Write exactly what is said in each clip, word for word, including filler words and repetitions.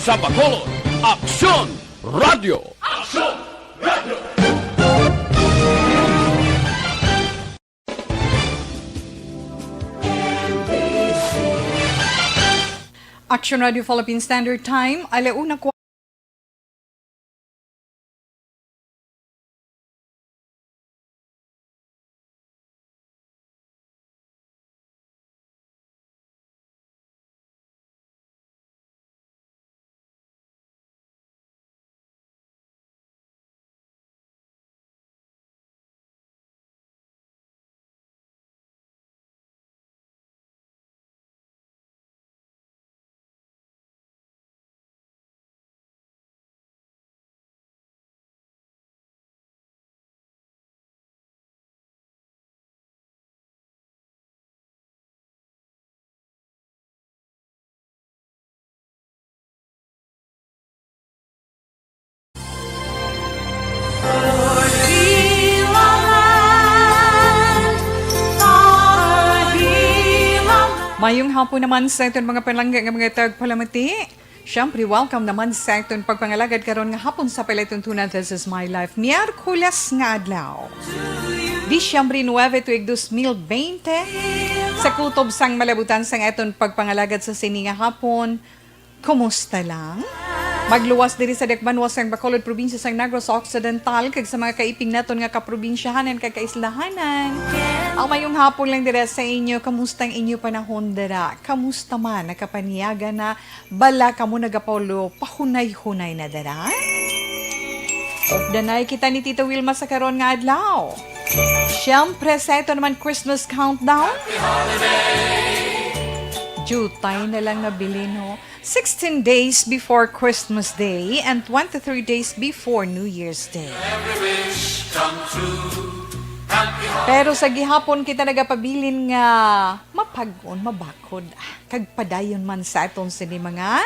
Sa Bacolod, Aksyon Radio. Aksyon Radio. Action Radio Philippine Standard Time, alauna kwa- Mayong hapon naman sa aton mga palangga nga mga tagpalamati. Siyempre, welcome naman sa aton pagpangalagad karon nga hapon sa palatuntunan. This is My Life. Miyerkules nga adlaw. Disyembre nuebe tuig dos mil bente. Sa kutob sang malabutan sang aton pagpangalagad sa sini nga hapon, kumusta lang? Magluwas diri sa dakbayan sang Bacolod, probinsya sang Negros Occidental, kag sa mga kaiping naton nga kaprobinsyahanan kag kaislahanan. Ang mayong hapon lang dira sa inyo. Kamusta ang inyo panahon dira? Kamusta man? Nakapaniaga na? Bala kamo nagapaulo, pahunay-hunay na dira? Updanay kita ni Tita Wilma sa karon nga adlaw. Siyempre, sa ito naman Christmas countdown. Jutay na lang nabilin, no? Sixteen days before Christmas Day and twenty-three days before New Year's Day. Pero sa gihapon kita nagapabilin nga mapag-on, mabakod, kag padayon man sa aton sini mga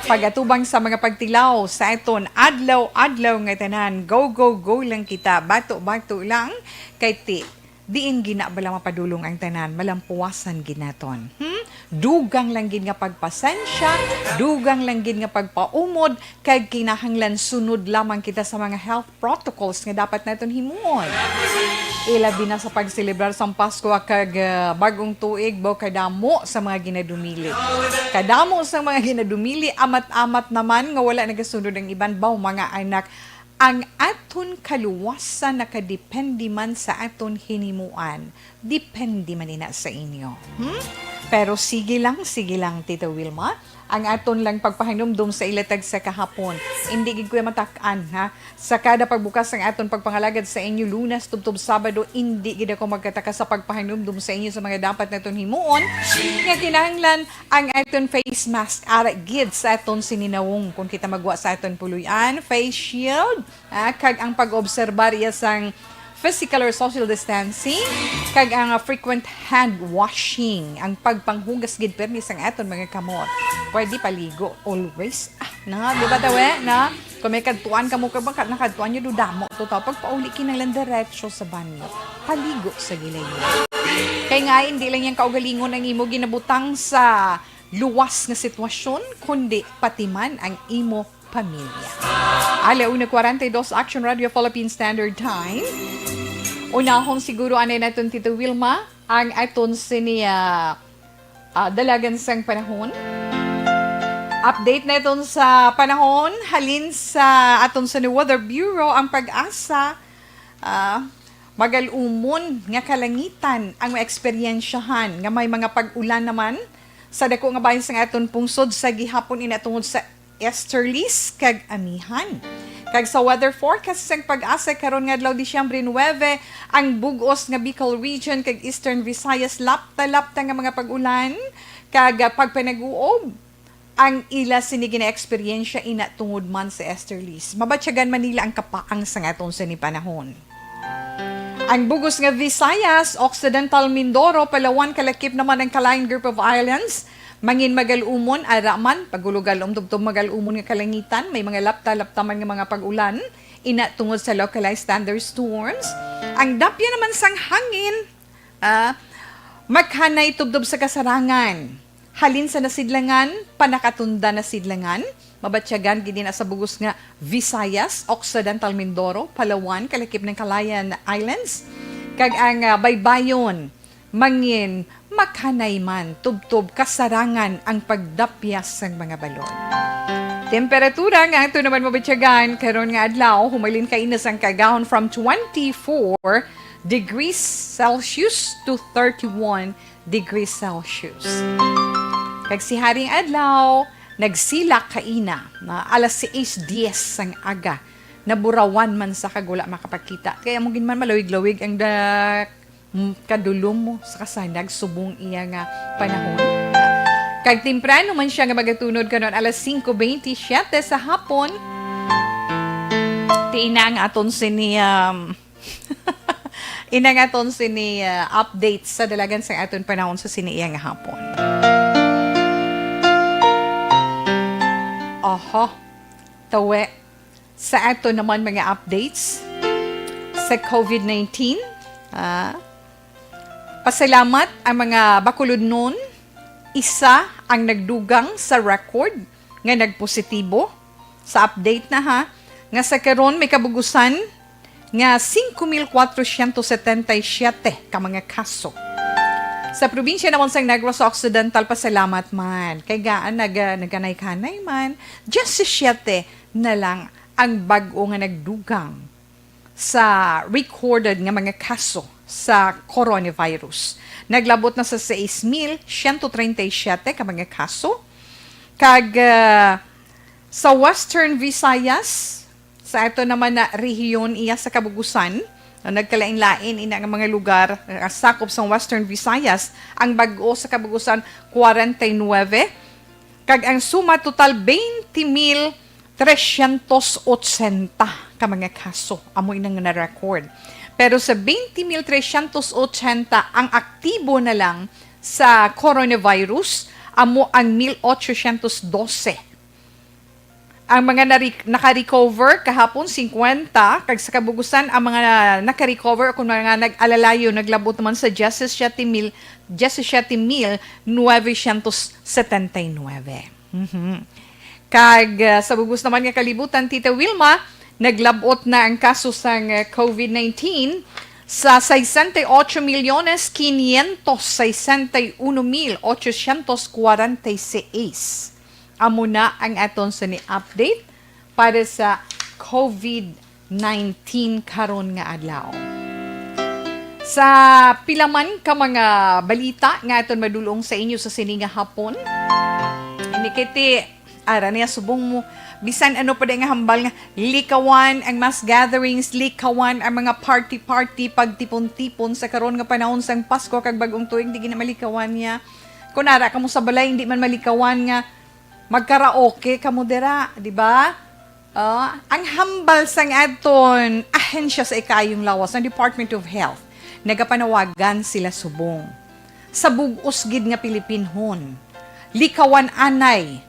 pag-atubang sa mga pagtilaw sa aton adlaw-adlaw nga tanan. Go, go, go lang kita. Bato-bato lang. Kay ti, diin gina bala mapadulong ang tanan, malampuwasan gid naton. Hmm? Dugang lang gid nga pagpasensya, dugang lang gid nga pagpaumod, kag kinahanglan sunod lamang kita sa mga health protocols nga dapat naton himuon. Ilabi na sa pagselebrar sang Pasko kag, ah, Bag-ong Tuig, baw kadamo sa mga ginadumili. Kadamo sa mga ginadumili, amat-amat naman nga wala nagasunod ang iban, baw, mga anak. Ang aton kaluwasan nakadepende man sa aton hinimuan. Depende man ina sa inyo. Hmm? Pero sige lang, sige lang, Tita Wilma. Ang aton lang pagpahinumdom sa ilatag sa kahapon. Indi gid ko matak-an, ha? Sa kada pagbukas sang aton pagpangalagad sa inyo, Lunes tubtob Sabado, indi gid ako magkataka sa pagpahinumdom sa inyo sa mga dapat naton himuon nga kinahanglan ang aton face mask, ara gid sa aton sininawong kon kita magwa sa aton puloy-an, face shield, ah, kag ang pag-obserbar iya sang physical or social distancing, kag ang, ah, frequent hand washing, ang pagpanghugas gid permi sang aton mga kamot. Pwede paligo always. Ah, na, di ba, tawe? Na, kung may kadtuan kamo, kag baka nakadtuan nyo, dudamo to, tao. Pagpauli, kinahanglan diretso sa banyo. Paligo sa gilay. Kay nga, hindi lang yang kaugalingon ang imo ginabutang sa luwas nga sitwasyon, kundi pati man ang imo pamilya. Alauna kwarenta y dos, Action Radio Philippine Standard Time. Unahon siguro anay naton, Tito Wilma, ang aton sini, ah, ah, dalagan sang panahon. Update naton sa panahon halin sa aton sini Weather Bureau, ang PAGASA. Ah, magalumon nga kalangitan ang maeksperiensyahan nga may mga pag-ulan naman sa dako nga bahin sang aton pungsod sa gihapon ina tungod sa easterlies kag amihan. Kag sa weather forecast sang PAGASA karon nga adlaw, Disyembre nuebe, ang bug-os nga Bicol Region kag Eastern Visayas, lapta-lapta nga mga pag-ulan kag, ah, pagpanag-uob ang ila sini ginaeksperyensya ina tungod man sa easterlies. Mabatyagan man nila ang kapaang sang aton sini panahon. Ang bug-os nga Visayas, Occidental Mindoro, Palawan, kalakip naman ang Kalayaan Group of Islands. Mangin magalumon, ara man, pagulugal umtubtob magalumon nga kalangitan, may mga lapta-lapta man nga mga pag-ulan, ina tungod sa localized thunderstorms. Ang dapya naman sang hangin, ah, maghanay tubtob sa kasarangan. halin sa nasidlangan, panakatunda nasidlangan, mabatyagan gid na sa bugos nga Visayas, Occidental Mindoro, Palawan, kalakip ng Calayan Islands, kag ang ah, baybayon, mangin makanay man tubtob kasarangan ang pagdapyas sang mga balod. Temperatura nga ato naman mabatyagan karon nga adlaw, humalin kaina sang kagahon from twenty-four degrees Celsius to thirty-one degrees Celsius. Kag si Haring Adlaw nagsilak kaina na alas sais diyes sang aga. Naburawan man sa kag wala makapakita. Kaya mo gid man malawig-lawig ang da-, mm, kadulom mo sa kasanag subong iya nga panahon. Kag temprano man siya nga magatunod karon alas singko bentisiete sa hapon. Ti ina ang aton sini, um, ina ang aton sini, uh, update sa dalagan sa aton panahon sa sini iya nga hapon. Oho. Tawe. Sa ato naman mga updates sa covid nineteen, ah, pasalamat ang mga bakulodnon, isa ang nagdugang sa record nga nagpositibo. Sa update na ha, nga sa karon may kabugusan nga singko mil kwatrosyentos setenta y siyete ka mga kaso. Sa probinsya naman sang Negros Occidental, pasalamat man. Kay gaan naga-, naganay-kanay man, diyesisiyete na lang ang bag-o nga nagdugang sa recorded nga mga kaso sa coronavirus. Naglabot na sa sais mil siyento treinta y siyete ka mga kaso. Kag, ah, sa Western Visayas, sa ato naman na rehiyon iya sa kabugusan, na nagkalain-lain ina nga mga lugar, ah, sakop sa Western Visayas, ang bag-o sa kabugusan, kwarenta y nuebe, kag ang suma total, twenty mil tresyentos otsenta ka mga kaso amo inang na-record. Pero sa twenty mil tresyentos otsenta, ang aktibo na lang sa coronavirus amo ang mil otsosyentos dose. Ang mga nari-, naka-recover kahapon, singkwenta, kag sa kabugusan, ang mga naka-recover o kung mga nag-alalayo, naglabot naman sa diyesisiyete mil, diyesisiyete mil nuwesyentos setenta y nuebe. Mhm. Kag, ah, sa bugos naman nga kalibutan, Tita Wilma, naglabot na ang kaso sang, ah, covid nineteen sa sesenta y ocho milyones quinientos sesenta y uno mil ochocientos cuarenta y seis. Amo na ang aton sini update para sa covid nineteen karon nga adlaw. Sa pila man ka mga balita nga aton madulong sa inyo sa sini nga hapon, ini kiti, ara niya subong mo, bisan ano pa di nga hambal nga likawan ang mass gatherings, likawan ang mga party-party, pagtipon-tipon sa karon nga panahon sang Pasko kag Bag-ong Tuig, di gina malikawan niya. Kung ara ka mo sa balay, hindi man malikawan nga magkaraoke kamo dira, di ba? Ah, ang hambal sang aton ahensya sa ikayong lawas, ang Department of Health, nagapanawagan sila subong sa bug-os gid nga Pilipinhon. Likawan anay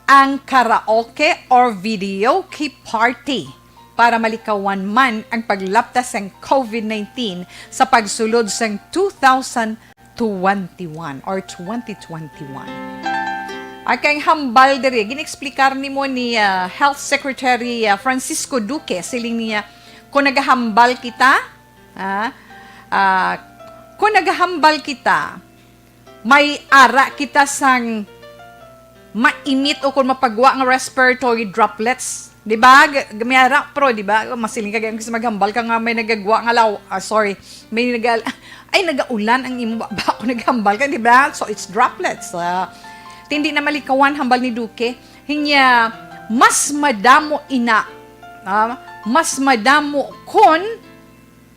ang karaoke or videoke party para malikawan man ang paglaptas sang covid nineteen sa pagsulod sang two thousand twenty-one or twenty twenty-one. Ang kay hambal diri, gin-explicar nimo ni, ah, Health Secretary, ah, Francisco Duque, siling niya, "Kung nagahambal kita, ah, ah, kung nagahambal kita, may ara kita sang mainit o kung mapagwa nga respiratory droplets." Di ba? G-, may ara, pero di ba? Masiling ka, ganyan, kasi maghambal ka nga may nagagwa nga law-, ah, sorry, may nagal-, ay, nagaulan ang imo ba, ba ako naghambal ka, di ba? So, it's droplets. Ah, tindi na malikawan, hambal ni Duque. Hinya, mas madamo ina, ah, mas madamo kon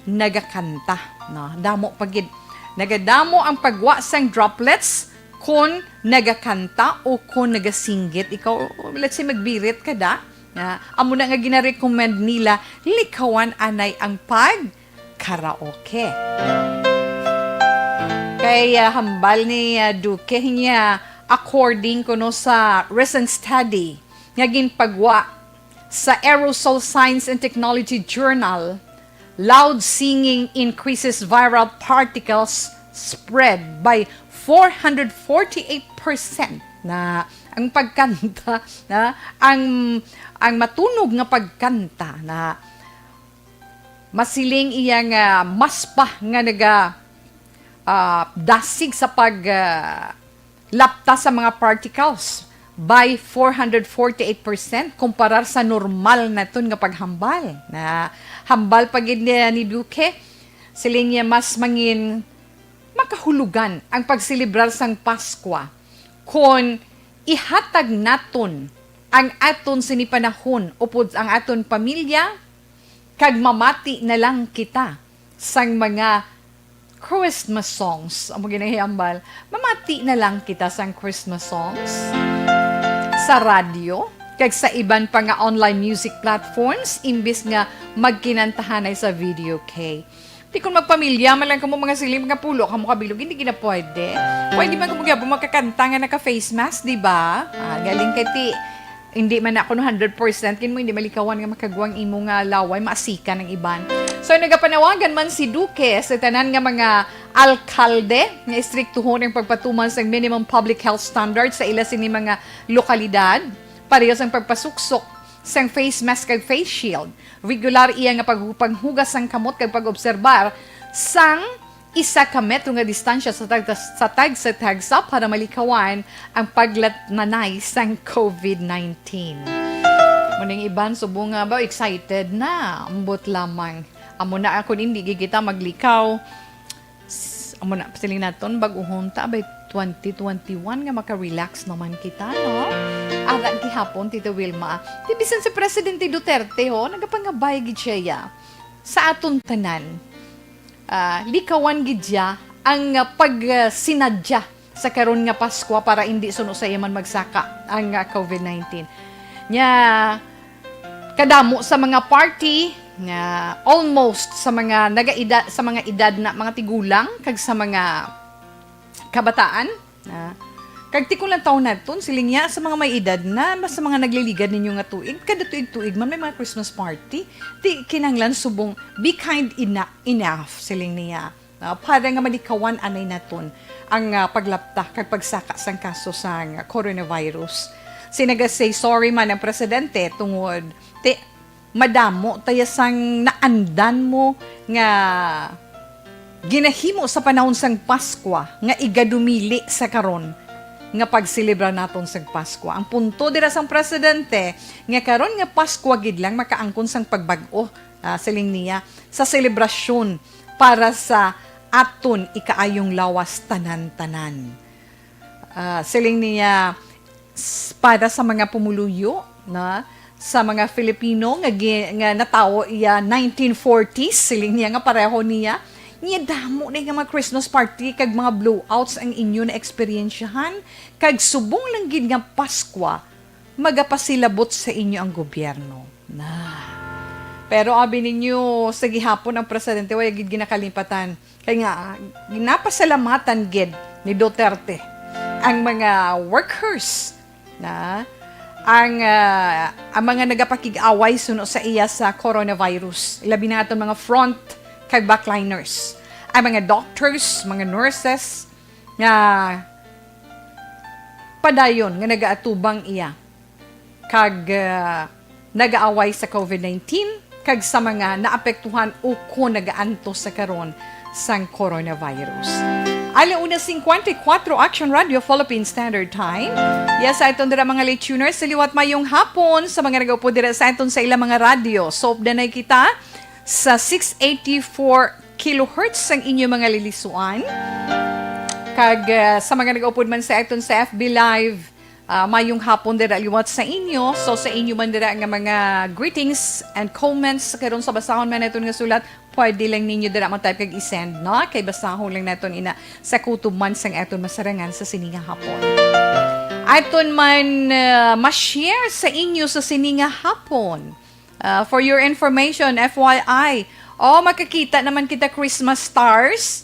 nagakanta, no? Damo pa gid. Nagadamo ang pagwa sang droplets kon nagakanta o kon nagasinggit ikaw. Let's say, magbirit ka da. Na, amo na nga ginarecommend nila, likawan anay ang pag karaoke. Kay, ah, hambal ni, ah, Duque niya, according kuno sa recent study nga ginpagwa sa Aerosol Science and Technology Journal, loud singing increases viral particles spread by four hundred forty-eight percent na ang pagkanta, na ang, ang matunog nga pagkanta na masiling iya nga mas pa nga naga, ah, dasig sa pag, ah, lapta sa mga particles by four hundred forty-eight percent kumparar sa normal naton nga paghambal. Na hambal pa gid ni, ni Duque, siling niya mas mangin makahulugan ang pagselebrar sang Paskwa kon ihatag naton ang aton sini panahon upod ang aton pamilya, kag mamati na lang kita sang mga Christmas songs. Amo ginahambal, mamati na lang kita sang Christmas songs sa radyo kag sa iban pa nga online music platforms, imbis nga magkinantahanay sa video kay. Ti kon magpamilya man lang kamo, mga siling, mga pulo kamo kabilog, hindi gina pwede. Pwede man kamo gyapon makakanta nga naka-face mask, di ba? Ah, galing kay ti, hindi man ako no hundred percent, kin mo hindi malikawan nga makagwang imo nga laway, maasikan ang iban. So, nagapanawagan man si Duque sa tanan nga mga alkalde nga istriktuhon ang pagpatuman sa minimum public health standards sa ila sini mga lokalidad, pareho sang pagpasuksok sang face mask kag face shield, regular iya nga pag-, paghugas sang kamot kag pag-obserbar sang isa ka metro nga distansya sa tag-, sa tag-, sa tagsa para malikawan ang paglatnanay sang covid nineteen. Muning iban subong nga ba excited na, ambot lamang. Amo na, ako hindi gid kita maglikaw. S-, amo na, siling naton, bag-ohon ta, by twenty twenty-one nga maka-relax naman kita, no? Ara gihapon, Tita Wilma. Ti bisan si Presidente Duterte, ho, nagapangabay gid siya, ya, sa aton tanan. Ah, likawan gid siya ang, ah, pag, ah, sinadya sa karon nga Paskwa para hindi suno sa iya man magsaka ang, ah, covid nineteen. Nya, kadamo sa mga party nga almost sa mga nagaedad, sa mga edad na mga tigulang kag sa mga kabataan, ah, kag ti kon lang taon naton, siling niya, sa mga may edad na, mas sa mga nagliligad ninyo nga tuig, kada tuig-tuig man may mga Christmas party. Ti kinahanglan subong, be kind ena-, enough, siling niya. Ah, para nga malikawan anay naton ang, ah, paglapta kag pagsaka sang kaso sang coronavirus. Sinaga say sorry man ang presidente tungod ti madamo taya sang naandan mo nga ginahimo sa panahon sang Paskwa nga igadumili sa karon nga pagselebra naton sang Paskwa. Ang punto dira sang presidente nga karon nga Paskwa gid lang makaangkon sang pagbag-o, ah, siling niya, sa selebrasyon para sa aton ikaayong lawas tanan-tanan. Ah, siling niya, s-, para sa mga pumuluyo, na, sa mga Filipino nga gi-, nga natawo iya nineteen forties, siling niya nga pareho niya, niya damo na nga mga Christmas party kag mga blowouts ang inyo na eksperyensyahan, kag subong lang gid nga Paskwa, magapasilabot sa inyo ang gobyerno. Na. Pero abi ninyo, sa gihapon ang presidente, wala gid ginakalimpatan. Kay nga, ginapasalamatan gid ni Duterte ang mga workers na ang, ah, ang mga nagapakig-away suno sa iya sa coronavirus. Labi na aton mga front kag backliners. Ang mga doctors, mga nurses, nga padayon nga nagaatubang iya kag, ah, nagaaway sa covid nineteen kag sa mga naapektuhan ukon nagaantos sa karon sang coronavirus. Ala una cincuenta y cuatro, Action Radio Philippine Standard Time. Yes, sa aton dira mga late tuners, sa liwat mayong hapon sa mga nagaupod dira sa aton sa ilang mga radyo. Soap na kita sa six eighty-four kilohertz ang inyo mga lilisuan. Kag, ah, sa mga nagaupod man sa aton sa F B Live, ah, mayong hapon dira liwat sa inyo. So, sa inyo man dira nga mga greetings and comments karon sa basahon man naton nga sulat, pwede lang ninyo dira mo-type kag i-send, no? Kay basahon lang naton ina sa kutob man sang aton masarangan sa sini nga hapon. Aton man, ah, ma-share sa inyo sa sini nga hapon. Ah, for your information, F Y I, oh, makakita naman kita Christmas stars.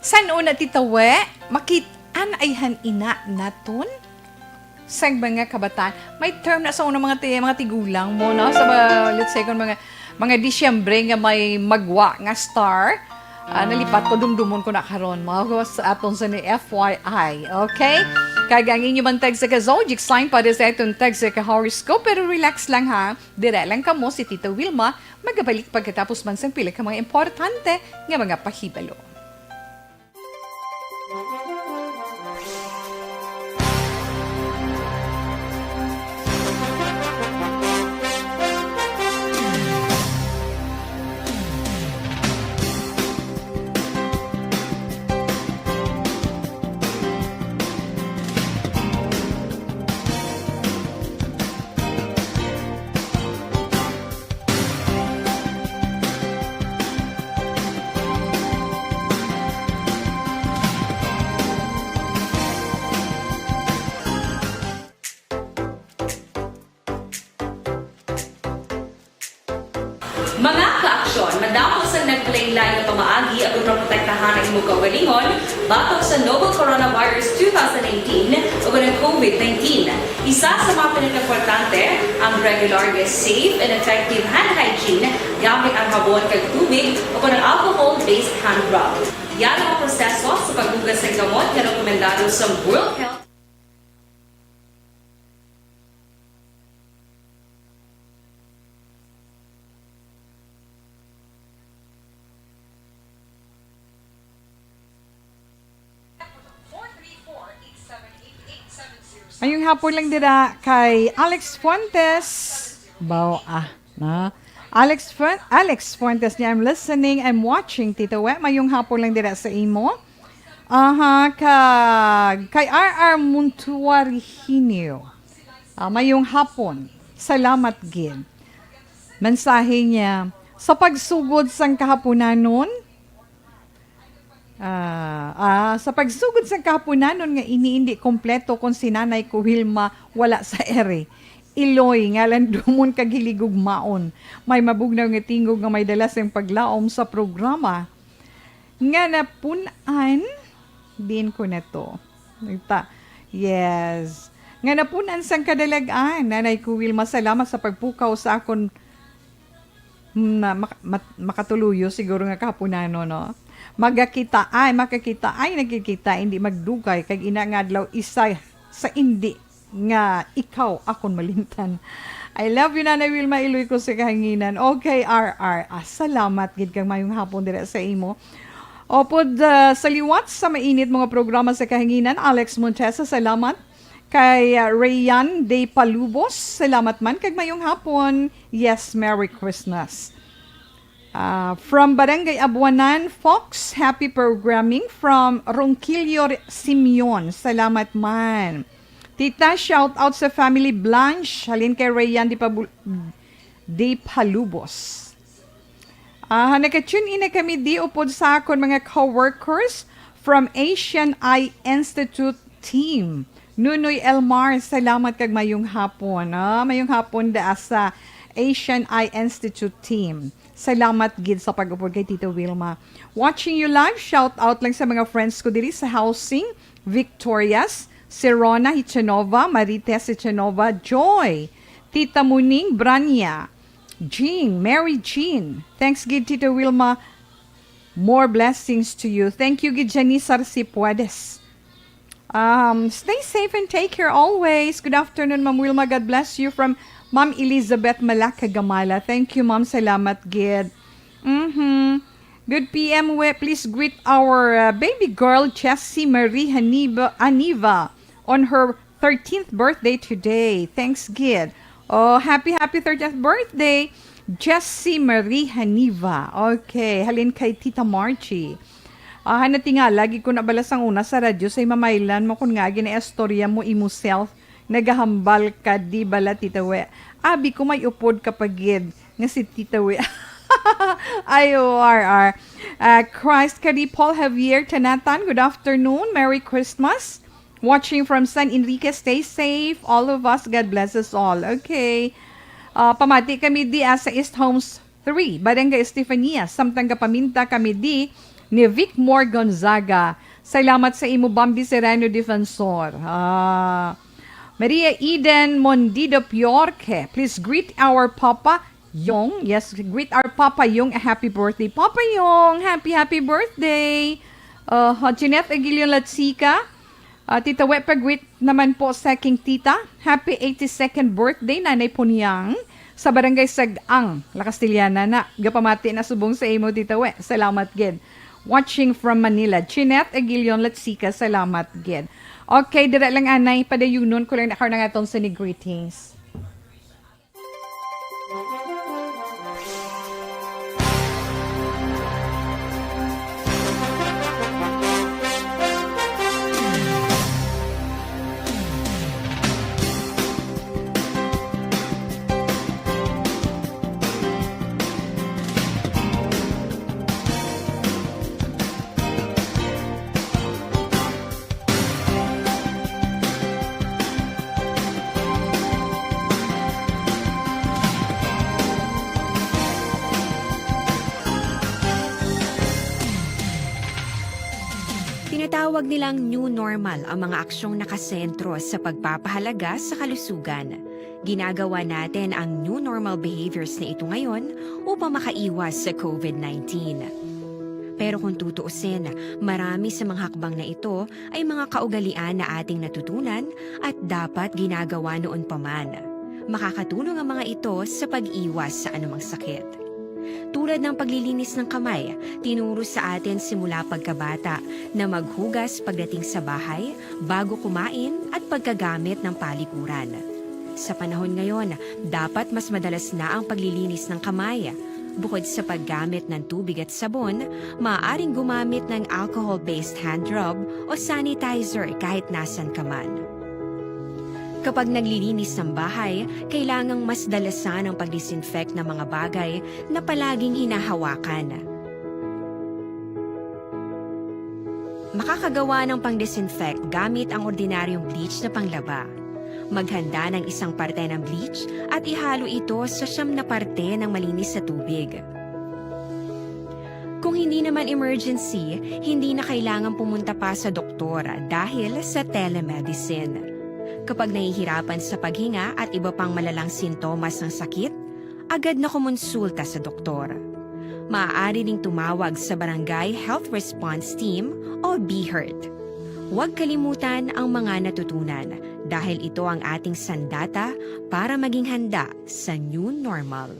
San una, Tita We? Makit-an ayhan ina naton? Sang mga kabataan. May term na sa una mga ti-, mga tigulang mo, no? Sa mga, let's say, kung mga, mga Disyembre nga may magwa nga star, Ah, nalipat ko, dumdumon ko na karon, mga sa aton sa ni F Y I, okay? Kag ang inyo man tagsa ka zodiac sign para sa aton tagsa ka horoscope, pero relax lang ha. Dira lang kamo si Tita Wilma, magabalik pagkatapos man sang pila ka mga importante nga mga pahibalo. Mga ka-aksyon, madamo sang naglain-lain nga pamaagi aron maprotektahan ang imong kaugalingon batok sa novel coronavirus two thousand nineteen ug ang COVID nineteen. Isa sa mga pinakaimportante, ang regular nga safe and effective hand hygiene gamit ang habon kag tubig o kon ang alcohol-based hand rub. Yara ang proseso sa paghugas sang kamot nga rekomendado sa World Health. Mayong hapon lang dira kay Alex Fuentes. Bao, ah, na. Alex Fuen-, Alex Fuentes niya, "I'm listening, I'm watching, Tito We." Mayong hapon lang dira sa imo. Aha, kag kay R R Muntuarihinio. Ah, mayong hapon. Salamat gid. Mensahe niya, sa pagsugod sang kahaponanon, ah, ah, sa pagsugod sang kahaponanon nga ini indi kompleto kon si Nanay ko Wilma wala sa ere. Iloy, nga landumon kag hiligugmaon. May mabugnaw nga tingog nga may dala sang paglaom sa programa. Nga napun-an, diin ko na to. Nagta-, yes. Nga napun-an sang kadalag-an. Nanay ko Wilma, salamat sa pagpukaw sa akon. Hmm, na, mak-, mat-, makatuluyo siguro nga kahapunano, no? Magakita ay, makakita ay, nagkikita, hindi magdugay, kag ina nga adlaw, isa sa hindi nga ikaw akon malimtan. I love you, Nanay Wilma, iloy ko sa kahanginan. Okay, R R. Ah, salamat gid kag mayong hapon dira sa imo. Upod, ah, sa liwat sa mainit mga programa sa kahanginan, Alex Montesa, salamat. Kay, ah, Rayan De Palubos, salamat man kag mayong hapon. Yes, Merry Christmas. Ah, from Barangay Abuanan, Fox, happy programming from Ronquillo Re-, Simeon. Salamat man. Tita, shout out sa family Blanche. Halin kay Rayan De Pabul-, De Palubos. Ah, naka-tune in na kami di upod sa akon mga co-workers from Asian Eye Institute team. Nunoy Elmar, salamat kag mayong hapon. Ah, mayong hapon da sa Asian Eye Institute team. Salamat gid sa pag-upod kay Tito Wilma. Watching you live, shout out lang sa mga friends ko diri sa Housing, Victorias, si Rona Hichanova, Marites Hichanova, Joy, Tita Muning Branya, Jean, Mary Jean. Thanks gid, Tito Wilma. More blessings to you. Thank you gid, Janice Arcipuades. Um, stay safe and take care always. Good afternoon, Ma'am Wilma. God bless you. From Ma'am Elizabeth Malaka Gamala. Thank you, Ma'am. Salamat gid. Mm-hmm. Good P M, we, please greet our, uh, baby girl, Jessie Marie Haniba, Aniva, on her thirteenth birthday today. Thanks gid. Oh, happy, happy thirteenth birthday, Jessie Marie Haniva. Okay, halin kay Tita Margie. Ah, hana tinga, lagi ko nabala sang una sa radyo, say mamaylan mo kun nga ginaistorya mo imo self, nagahambal ka, di bala, Tita We? Abi ko may upod ka pa gid nga si Tita We. I O R R. Ah, Christ Kadi Paul Javier Tanatan, good afternoon. Merry Christmas. Watching from San Enrique. Stay safe, all of us. God bless us all. Okay. Ah, pamati kami di, ah, sa East Homes three, Barangay Estefania, samtang gapaminta kami di ni Vicmore Gonzaga. Salamat sa imo, Bambi Serrano Defensor. Ah, Maria Eden Mondido Piorque, please greet our Papa Yong, yes, greet our Papa Yong a happy birthday. Papa Yong, happy, happy birthday. Uh, Jeanette Aguilion Latsica, uh, Tita We, pa-greet naman po sa king tita. Happy eighty-second birthday, Nanay Punyang, sa Barangay Sag-ang, La Castellana na. Gapamati na subong sa imo, Tita We. Salamat gid. Watching from Manila, Jeanette Aguilion Latsica, salamat gid. Okay, dira lang anay, padayunon ko lang na karon ang aton sini greetings. Tinatawag nilang new normal ang mga aksyong nakasentro sa pagpapahalaga sa kalusugan. Ginagawa natin ang new normal behaviors na ito ngayon upang makaiwas sa covid nineteen. Pero kung tutuusin, marami sa mga hakbang na ito ay mga kaugalian na ating natutunan at dapat ginagawa noon pa man. Makakatulong ang mga ito sa pag-iwas sa anumang sakit. Tulad ng paglilinis ng kamay, tinuro sa atin simula pagkabata na maghugas pagdating sa bahay, bago kumain, at pagkagamit ng palikuran. Sa panahon ngayon, dapat mas madalas na ang paglilinis ng kamay. Bukod sa paggamit ng tubig at sabon, maaaring gumamit ng alcohol-based hand rub o sanitizer kahit nasan ka man. Kapag naglilinis ng bahay, kailangang mas dalasan ang pag-disinfect ng mga bagay na palaging hinahawakan. Makakagawa ng pang-disinfect gamit ang ordinaryong bleach na panglaba. Maghanda ng isang parte ng bleach at ihalo ito sa siyam na parte ng malinis na tubig. Kung hindi naman emergency, hindi na kailangan pumunta pa sa doktor dahil sa telemedicine. Kapag nahihirapan sa paghinga at iba pang malalang sintomas ng sakit, agad na kumonsulta sa doktor. Maaari ring tumawag sa Barangay Health Response Team o BHERT. Huwag kalimutan ang mga natutunan dahil ito ang ating sandata para maging handa sa new normal.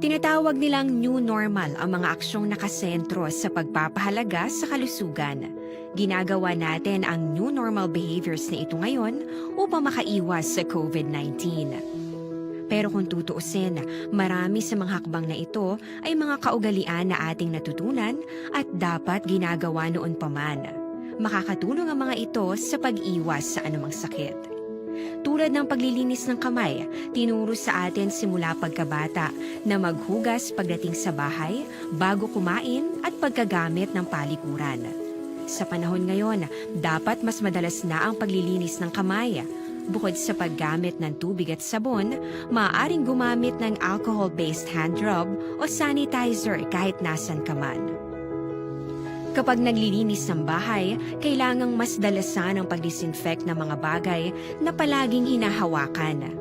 Tinatawag nilang new normal ang mga aksyong nakasentro sa pagpapahalaga sa kalusugan. Ginagawa natin ang new normal behaviors na ito ngayon upang makaiwas sa covid nineteen. Pero kung tutuusin, marami sa mga hakbang na ito ay mga kaugalian na ating natutunan at dapat ginagawa noon pa man. Makakatulong ang mga ito sa pag-iwas sa anumang sakit. Tulad ng paglilinis ng kamay, tinuro sa atin simula pagkabata na maghugas pagdating sa bahay, bago kumain, at pagkagamit ng palikuran. Sa panahon ngayon, dapat mas madalas na ang paglilinis ng kamay. Bukod sa paggamit ng tubig at sabon, maaaring gumamit ng alcohol-based hand rub o sanitizer kahit nasan ka man. Kapag naglilinis ng bahay, kailangang mas dalasan ang pag-disinfect ng mga bagay na palaging hinahawakan.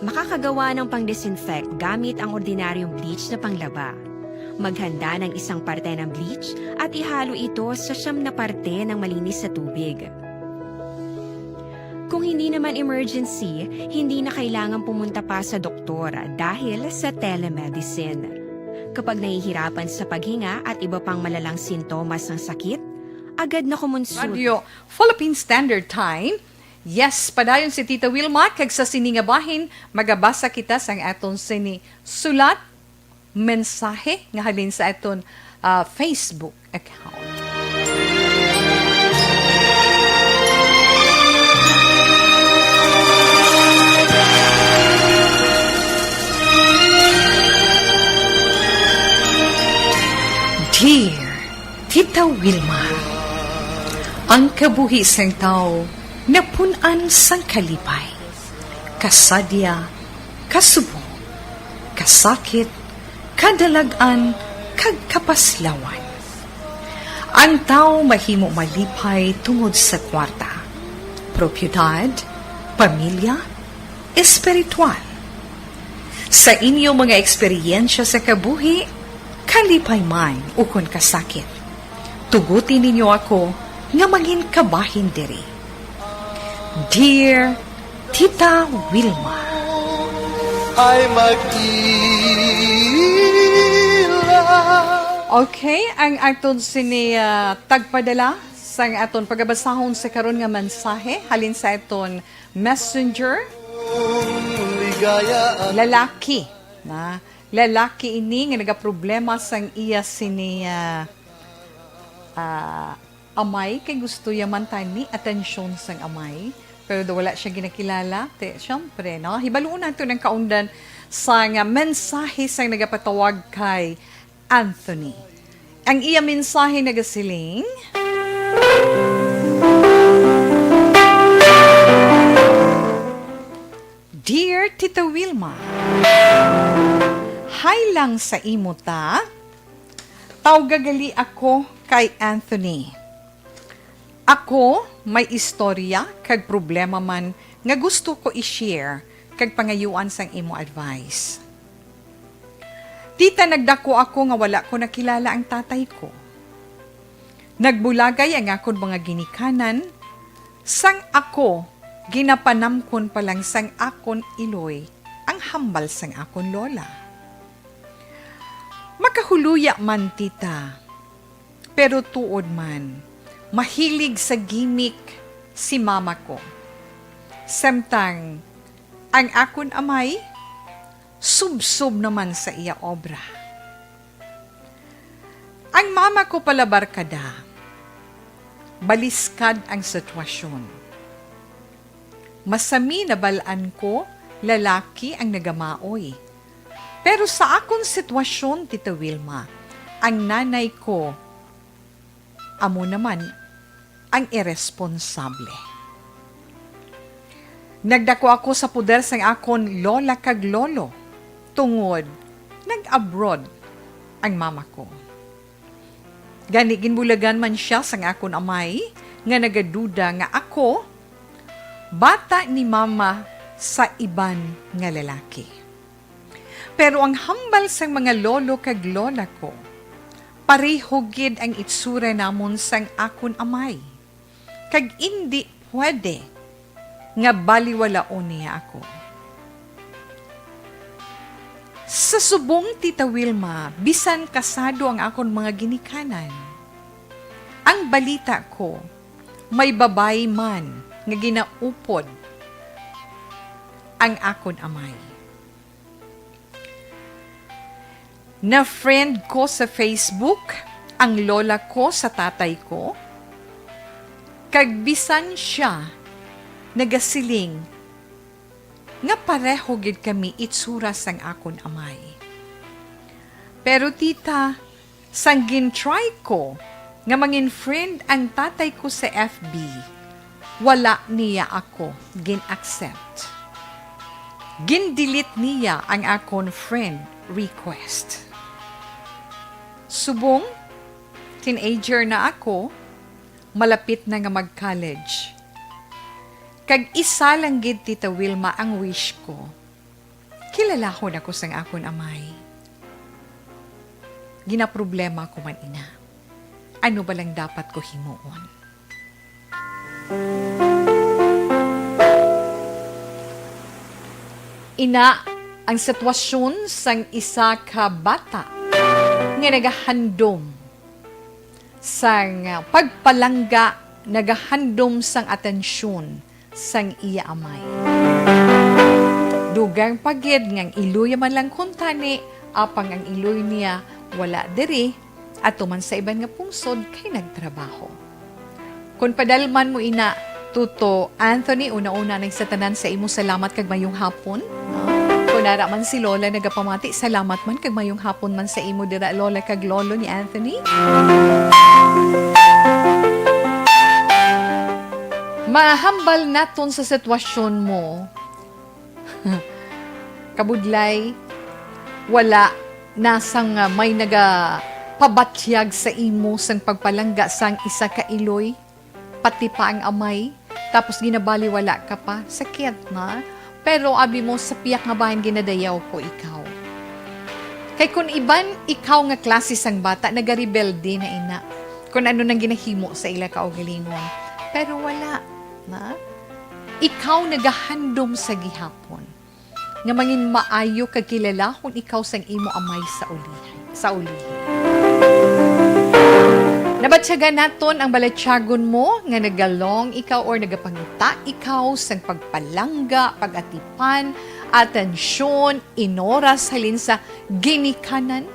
Makakagawa ng pang-disinfect gamit ang ordinaryong bleach na panglaba. Maghanda ng isang parte ng bleach at ihalo ito sa siyam na parte ng malinis na tubig. Kung hindi naman emergency, hindi na kailangan pumunta pa sa doktor dahil sa telemedicine. Kapag nahihirapan sa paghinga at iba pang malalang sintomas ng sakit, agad na kumonsulta. Radio Philippine Standard Time. Yes, padayon si Tita Wilma, kag sa sini nga bahin, magabasa kita sang aton sini sulat, mensahe nga halin sa aton, ah, Facebook account. Dear Tita Wilma, ang kabuhi sang tawo napun-an sang kalipay, kasadya, kasubo, kasakit, kadalag-an, kag kapaslawan. Ang tawo mahimo malipay tungod sa kwarta, propiedad, pamilya, espiritual. Sa inyo mga eksperyensya sa kabuhi, kalipay man ukon kasakit, tuguti ninyo ako nga mangin kabahin diri. Dear Tita Wilma. Ay mag-ila. Okay, ang aton sini, ah, tagpadala sang aton pagabasahon sa karon nga mensahe halin sa aton messenger. Ligaya ang Lalaki na, lalaki ini nga nagaproblema sang iya sini, ah, ah, amay, kay gusto ya man tani atensyon sang amay, pero daw wala siya ginakilala. Te, syempre, no? Hibaluon nato ang kaundan sang mensahe sang nagapatawag kay Anthony. Ang iya mensahe nagasiling, Dear Tita Wilma, hi lang sa imo ta. Tawga gali ako kay Anthony. Ako may istorya kag problema man nga gusto ko i-share kag pangayuan sang imo advice. Tita, nagdako ako nga wala ko nakilala ang tatay ko. Nagbulagay ang akon mga ginikanan sang ako ginapanamkon pa lang sang akon iloy ang hambal sang akon lola. Makahuluya man, tita, pero tuod man, mahilig sa gimik si mama ko. Samtang ang akon amay, subsob naman sa iya obra. Ang mama ko pala barkada, baliskad ang sitwasyon. Masami nabal-an ko, lalaki ang nagamaoy. Pero sa akon sitwasyon, Tita Wilma, ang nanay ko amo naman ang iresponsable. Nagdako ako sa poder sang akon lola kag lolo tungod nag-abroad ang mama ko. Gani, ginbulagan man sia sang akon amay nga nagaduda nga ako bata ni mama sa iban nga lalaki. Pero ang hambal sang mga lolo kag lola ko, pareho gid ang itsura namon sang akon amay, kag indi pwede nga baliwalaon niya ako. Sa subong, Tita Wilma, bisan kasado ang akon mga ginikanan, ang balita ko, may babayi man nga ginaupod ang akon amay. Na-friend ko sa Facebook ang lola ko sa tatay ko, kag bisan sia nagasiling nga pareho gid kami itsura sang akon amay. Pero, tita, sang gin-try ko nga mangin-friend ang tatay ko sa F B, wala niya ako gin-accept. Gin-delete niya ang akon friend request. Subong, teenager na ako, malapit na nga mag-college. Kag isa lang gid, Tita Wilma, ang wish ko. Kilalahon ako sang akon amay. Ginaproblema ko man ina. Ano ba lang dapat ko himuon? Ina, ang sitwasyon sang isa ka bata nga nagahandom sang pagpalangga, nagahandom sang atensyon sang iya amay. Dugang pa gid nga ang iloy man lang kuntani, apang ang iloy niya wala diri, ato man sa iban nga pungsod kay nagtrabaho. Kon padalman mo ina, Tuto Anthony, una-una na sa tanan sa imo, salamat kag mayong hapon. Kon ara man si Lola nagapamati, salamat man kag mayong hapon man sa imo dira, Lola kag Lolo ni Anthony. Mahambal naton sa sitwasyon mo. Kabudlay, Wala na sang, ah, may nagapabatyag sa imo sang pagpalangga sang isa ka iloy, pati pa ang amay, tapos ginabaliwala ka pa. Sakit na. Pero abi mo, sa piyak nga bahin ginadayaw ko ikaw. Kay kun iban ikaw nga klase sang bata, nagarebelde na ina. Kun ano nang ginahimo sa ila kaugalingon. Pero wala na. Ikaw nagahandom sa gihapon nga mangin maayo kag kilalahon ikaw sang imo amay sa ulihi, sa ulihi. Nabatyagan naton ang balatyagon mo nga nagalong ikaw or nagapangita ikaw sang pagpalangga, pag-atipan, atensyon, inoras halin sa ginikanan.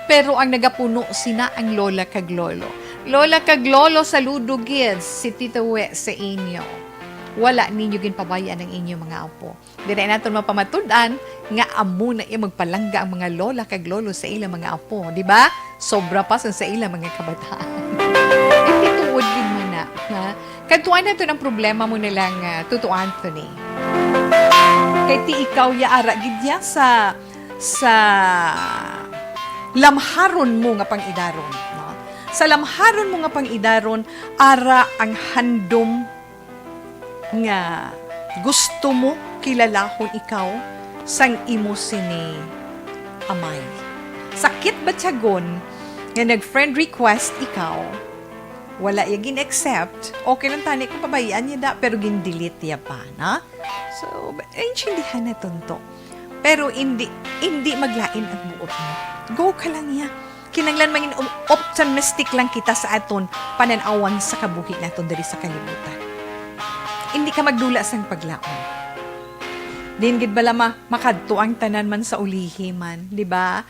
Pero ang nagapuno sina ang lola kag lolo. Lola kag lolo, saludo gid si Tito We sa inyo. Wala ninyo ginpabayaan ang inyo mga apo. Dili naton mapamatud-an nga amo na iya magpalangga ang mga lola kag lolo sa ilang mga apo, di ba? Sobra pa sa, sa ilang mga kabataan. Hindi tuod gid man na, ha? Kadtuan naton ang problema mo na lang, ah, Tuto Anthony. Kay ti ikaw ya ara gid ya sa, sa lamharon mo nga pangidaron, no? Sa lamharon mo nga pangidaron, ara ang handom nga gusto mo kilalahon ikaw sang imo sini amay. Sakit batyagon nga nag-friend request ikaw, wala iya gin-accept, okay lang tani kung pabayaan niya da, pero gin-delete niya pa, na? So, ba-, naintindihan na tunto. Pero hindi, hindi maglain ang buot mo. Go ka lang niya. Kinahanglan mangin-, um, optimistic lang kita sa aton panan-awan sa kabuhi naton diri sa kalibutan. Hindi ka magdula sang paglaom. Din gid bala ma-, makadto ang tanan man sa ulihi man, di ba?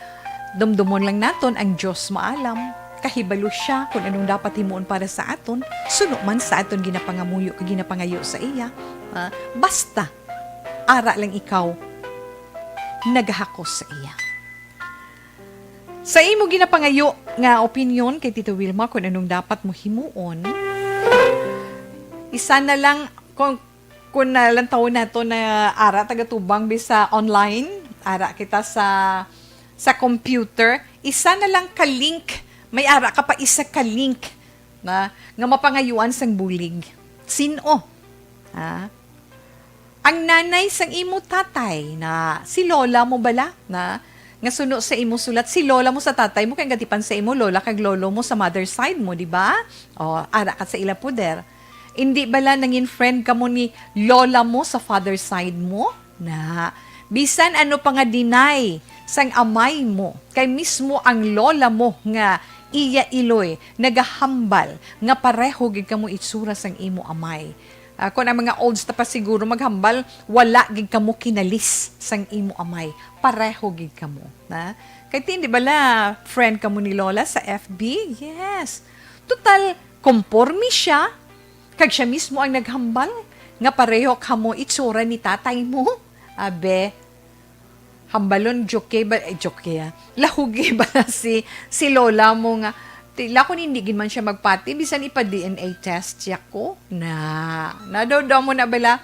Dumdumon lang naton ang Dios maalam. Kahibalo siya kung anong dapat himuon para sa aton, suno man sa aton ginapangamuyo kag ginapangayo sa iya. Ah, basta, ara lang ikaw nagahakos sa iya. Sa imo ginapangayo nga opinyon kay Tito Wilma kung anong dapat mo himuon, isa na lang, kung, kung nalantawon nato na ara tagatubang bisa online, ara kita sa, sa computer, isa na lang ka link, may ara ka pa isa ka link na nga mapangayuan sang bulig. Sin-o? Ha? Ang nanay sang imo tatay na si lola mo bala na nga suno sa imo sulat, si lola mo sa tatay mo kay ang gatipan sa imo lola kag lolo mo sa mother side mo, di ba? O, ara ka sa ila poder. Indi bala nangin friend kamo ni lola mo sa father side mo? Na, bisan ano pa nga deny sang amay mo, kay mismo ang lola mo nga iya iloy nagahambal nga pareho gid kamo itsura sang imo amay. Ah, kon ang mga olds ta pa siguro maghambal, wala gid kamo kinalis sang imo amay. Pareho gid kamo, na? Kay ti, di bala, friend kamo ni Lola sa F B? Yes. Total, komporme siya, kag siya mismo ang naghambal nga pareho kamo itsura ni tatay mo. Abe, hambalon, joke ba, eh, joke, ah. Lahugi ba si, si lola mo nga, tila kung hindi gid man siya magpati, bisan ipa-D N A test siya ko. Na, nadaw daw mo na bala.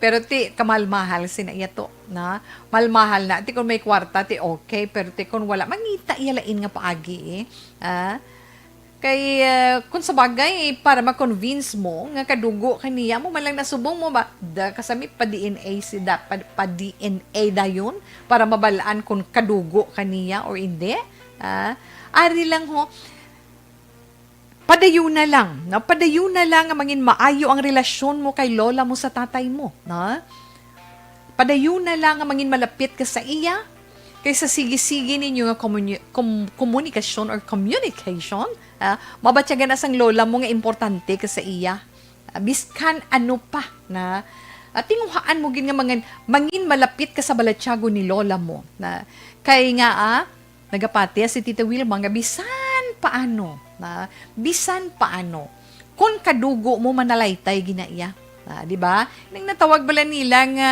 Pero ti, kamalmahal sina iya to, na? Malmahal na. Ti kung may kwarta, ti okay. Pero ti kung wala, mangita iya lain nga paagi, eh. Ah? Kay, ah, kung sa bagay, para ma-convince mo nga kadugo ka niya, mo man lang nasubong mo ba, da, kasami pa D N A si da, pa, pa D N A dayon para mabal-an kung kadugo ka niya or hindi. Ah, ari lang ho, padayuna lang, no? Padayuna lang nga mangin maayo ang relasyon mo kay lola mo sa tatay mo, no? Padayuna lang nga mangin malapit ka sa iya, kaysa sige-sige ninyo nga komunyo-, kom-, komunikasyon or communication, ah, mabatyagan na sang lola mo nga importante ka sa iya. Ah, biskan ano pa na, ah, tinguhaan mo gid nga mangin, mangin malapit ka sa balatyagon ni lola mo, na kay nga, ah, nagapati si Tita Wilma nga bisan paano, na, bisan paano, kun kadugo mo, manalaytay gina iya. Ah, di ba? Nang natawag bala nila nga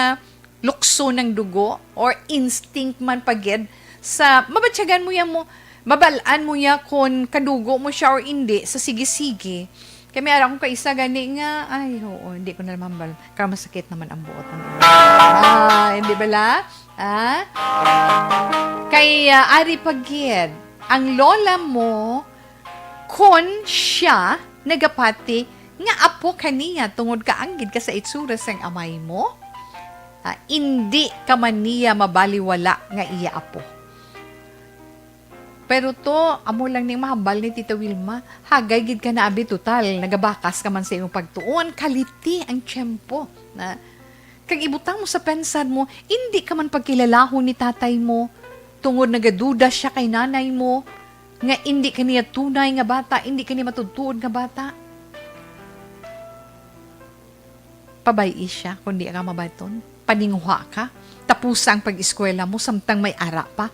lukso ng dugo or instinct man pa gid sa mabatyagan mo ya mo, mabal-an mo ya kon kadugo mo siya or indi sa sige-sige. Kay may ara akong kaisa gani nga, ay, oo, hindi ko na lang mambal. Kaya masakit naman ang buot ng ulo. Ah, hindi bala? Ah? Ay, ah, ari pa gid, ang lola mo, kon siya nagapati nga apo ka niya tungod kaanggid ka sa itsura sang amay mo, ah, indi ka man niya mabaliwala nga iya apo. Pero to, amo lang ning mahambal ni Tita Wilma, hagay gid ka na, abi, total nagabakas ka man sa imong pagtuon, kaliti ang tiyempo. Na, kag ibutang mo sa pensar mo, indi ka man pagkilalahon ni tatay mo, tungod nagaduda siya kay nanay mo, nga indi ka niya tunay nga bata, indi ka niya matuod-tuod nga bata. Pabay-i siya, kundi ka mabaton. Paninguha ka. Tapusa ang pag-eskwela mo, samtang may ara pa.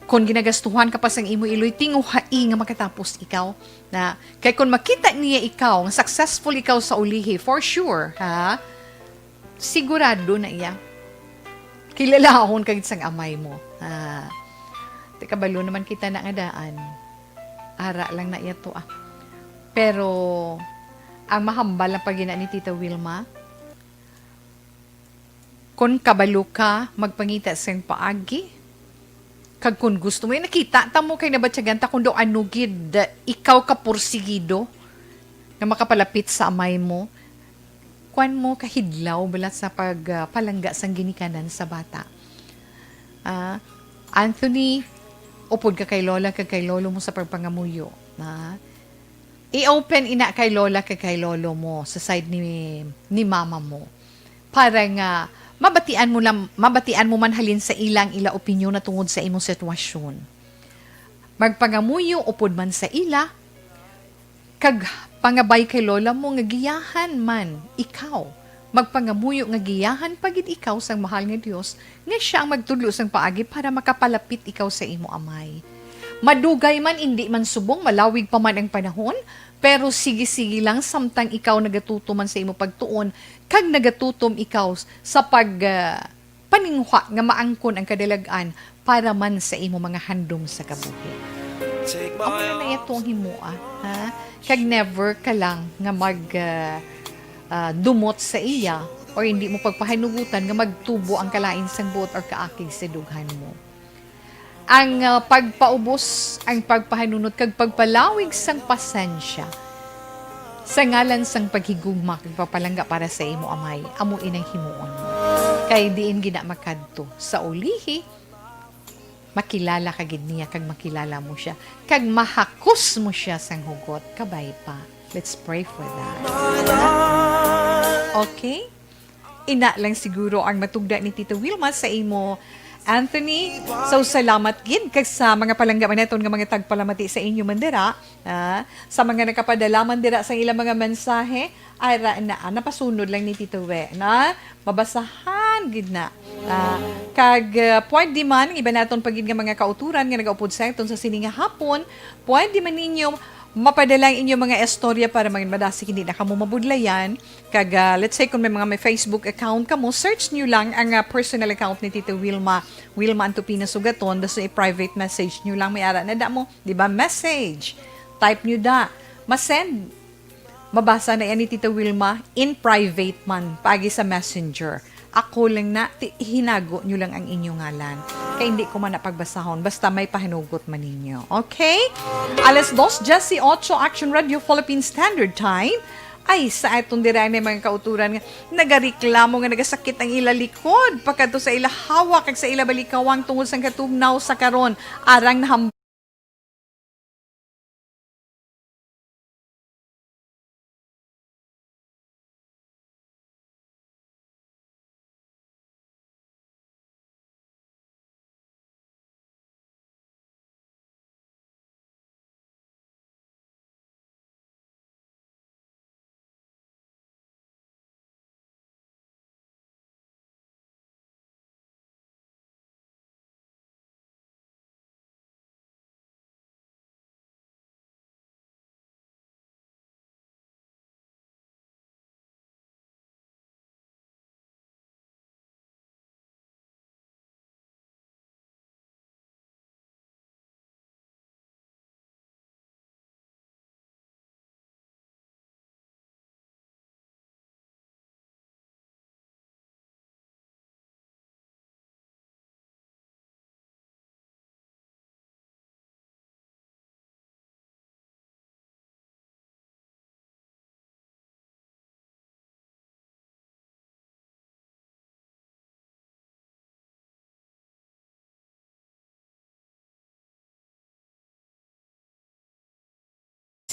Kon ginagastuhan ka pa sang imo iloy, tinguhai nga makatapos ikaw. Na, kay kon makita niya ikaw, nga successful ikaw sa ulihi, for sure, ha? Sigurado na iya. Kilalahon ka gid sang amay mo. Ah, ti kabalo naman kita na nga daan. Ara lang na iya to, ah. Pero, ang mahambal lang pa gina ni Tita Wilma, kon kabalo ka, magpangita sing paagi. Kag kon gusto mo, eh, nakita ta mo kay nabatyagan ta kung daw ano gid, ikaw ka porsigido nga makapalapit sa amay mo. Kuan mo, kahidlaw bala sa pag, ah, palangga sang ginikanan sa bata. Ah, Anthony, upod ka kay lola kag kay lolo mo sa pagpangamuyo. Ah, i-open ina kay lola kag kay lolo mo sa side ni, ni mama mo. Para nga mabatian mo lang, mabatian mo man halin sa ila ang ila opinyon na tungod sa imong sitwasyon. Magpangamuyo upod man sa ila, kag pangabay kay lola mo nga giyahan man ikaw. Magpangamuyo nga giyahan pa gid ikaw sang mahal nga Dios, nga siya ang magtudlo sang paagi para makapalapit ikaw sa imo amay. Madugay man, indi man subong, malawig pa man ang panahon, pero sige-sige lang, samtang ikaw nagatutom man sa imo pagtuon, kag nagatutom ikaw sa pag, ah, paninguha nga maangkon ang kadalag-an para man sa imo mga handom sa kabuhi. Amo na na ito ang himoa, ha? Kag never ka lang nga mag, ah, ah, dumot sa iya, or hindi mo pagpahanugutan nga magtubo ang kalain sang buot or kaakig sa dughan mo. Ang, ah, pagpaubos, ang pagpahanunot kag pagpalawig sang pasensya sa ngalan sang paghigugma kag pagpalangga para sa imo amay, amo inang himuon mo. Kay diin gina makadto sa ulihi, makilala ka gid niya kag makilala mo siya, kag mahakos mo siya sang hugot. Kabay pa. Let's pray for that. Okay? Ina lang siguro ang matugda ni Tito Wilma sa imo, Anthony. So, salamat gid kag sa mga palangga man naton nga mga tagpalamati sa inyo man dira, ah, sa mga nakapadala man dira sa ilang mga mensahe. Ara na, ah, napasunod lang ni Tito We, na mabasahan gid na. Ah, kag, ah, pwede man, iba naton pa gid nga mga kauturan nga nagaupod sa aton sa sini nga hapon, pwede man ninyo mapadala ang inyong mga istorya para man madasig hindi na kamo mabudlayan. Kag, ah, let's say, kung may mga may Facebook account kamo, search nyo lang ang, ah, personal account ni Tito Wilma, Wilma Antupina Sugaton. Dason i-private message nyo lang, may ara na da mo, di ba? Message. Type nyo da. Masend. Mabasa na yan ni Tito Wilma in private man, paagi sa Messenger. Ako lang na, ti-, hinago nyo lang ang inyong ngalan. Kay hindi ko man na pagbasahon, basta may pahinugot man ninyo. Okay? Alas dos dieciocho, Action Radio Philippine Standard Time. Ay, sa aton dira ni mga kauturan nga nagareklamo nga nagasakit ang ila likod, pagkadto sa ila hawak kag sa ila balikawang tungod sang katugnaw sa karon. Arang naham-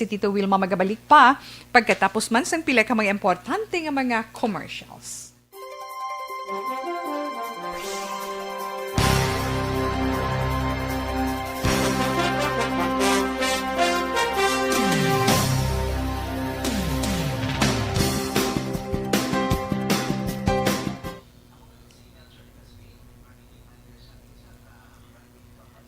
Si Tito Wilma magabalik pa pagkatapos man sang pila ka mga importante nga mga commercials.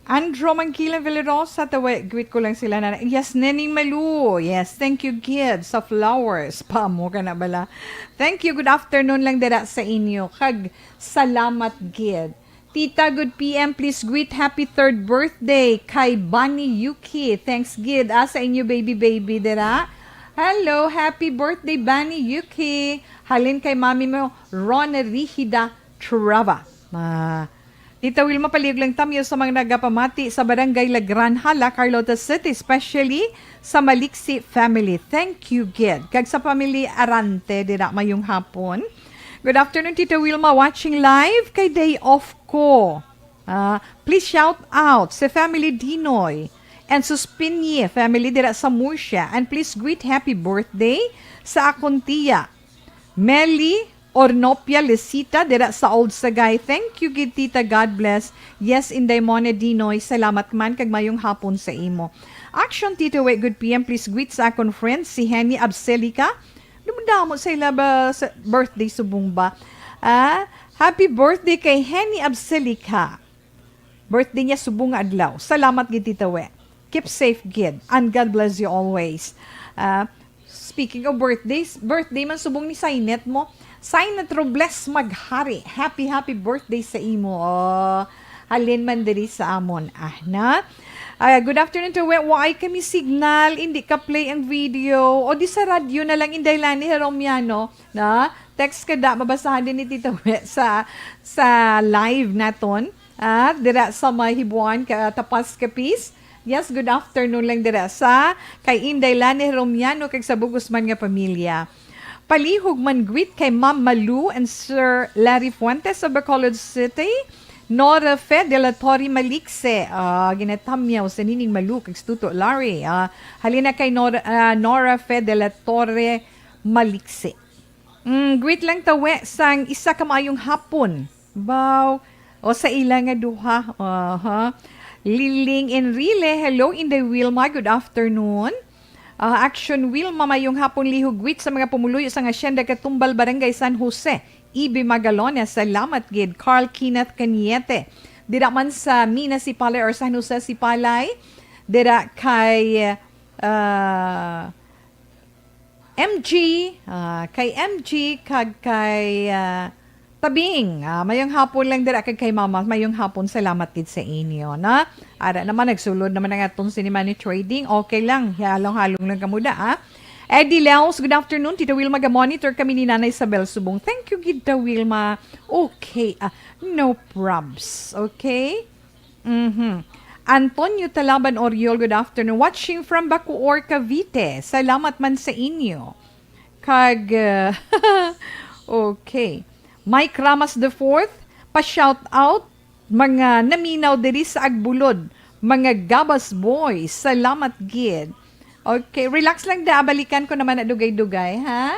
Andro Mangkilan Valerosa, tawe, greet ko lang sila na. Yes, Neneng Malu. Yes, thank you, gid, sa flowers. Pamo ka na bala. Thank you, good afternoon lang dira sa inyo. Kag salamat, gid. Tita, good P M, please greet happy third birthday kay Bani Yuki. Thanks, gid, ah, sa inyo, baby, baby, dira. Hello, happy birthday, Bani Yuki. Halin kay mami mo, Rona Rihida Trava. Ah, Tita Wilma, palihog lang tamyo sa mga nagapamati sa Barangay La Granja, La Carlota City, especially sa Maliksi family. Thank you, gid. Kag sa family Arante, dira, mayong hapon. Good afternoon, Tita Wilma, watching live kay day off ko. Ah, please shout out sa family Dinoy and Suspinye family dira sa Murcia. And please greet happy birthday sa akon tiya, Meli Ornopia Lisita dira sa Old Sagay. Thank you, gid, tita. God bless. Yes, Inday Mona Dinoy, salamat man kag mayong hapon sa imo. Action, Tito Wet, good P M. Please greet sa akon friend, si Henny Abselica. Dumdamo sa ila ba sa birthday subong ba? Ah, happy birthday kay Henny Abselica. Birthday niya subong nga adlaw. Salamat gid, Tita We. Keep safe gid. And God bless you always. Ah, speaking of birthdays, birthday man subong ni Sainet mo. Sainet Robles Maghari. Happy, happy birthday sa imo. Oh, halin man diri sa amon. Ah, na? Ah, good afternoon to we. Waay kami signal. Hindi ka play ang video. O di sa radyo na lang, Inday Lani Heromiano. Na? Text ka da, mabasahan din ni Tita We sa, sa live naton. Ah, dira sa may Hibuan, ka, Tapas, Capiz. Yes, good afternoon lang dira sa kay Inday Lani Romiano kag sa bug-os man nga pamilya. Palihog man greet kay Ma'am Malu and Sir Larry Fuentes sa Bacolod City. Nora Fe de la Torre Malikse. Ah, ginatamyaw sa Nining Malu kag Stuto Larry. Ah, halina kay Nora, ah, Nora Fe de la Torre Malikse. Mm, greet lang ta we sang isa ka maayong hapon. Baw, o sa ila nga duha. Aha. Liling Enrile, hello, Inday Wilma, good afternoon. Ah, Action Wilma, mayong hapon, lihog greet sa mga pumuluyo sang Hacienda Katumbal, Barangay San Jose, Ibi Magalones, salamat gid. Carl Kenneth Cañete, dira man sa Mina Sipalay or San Jose Sipalay, dira kay, ah, M G, ah, kay M G, kag kay, ah, Tabing. Ah, mayong hapon lang dira kag kay Mama. Mayong hapon, salamat gid sa inyo, na? Ara naman, nagsulod naman ang aton sini money trading. Okay lang, halong-halong lang kamo da, ah. Eddie Leos, good afternoon. Tita Wilma, ga-monitor kami ni Nanay Isabel Subong. Thank you gid, Tita Wilma. Okay, ah, no probs. Okay? Mhm. Antonio Talaban Oriol, good afternoon. Watching from Bacoor, Cavite. Salamat man sa inyo. Kag, uh, okay. Mike Ramas the fourth, pa-shout out, mga naminaw diri sa Agbulod, mga Gabas Boys. Salamat gid. Okay, relax lang da, balikan ko naman na dugay-dugay, ha?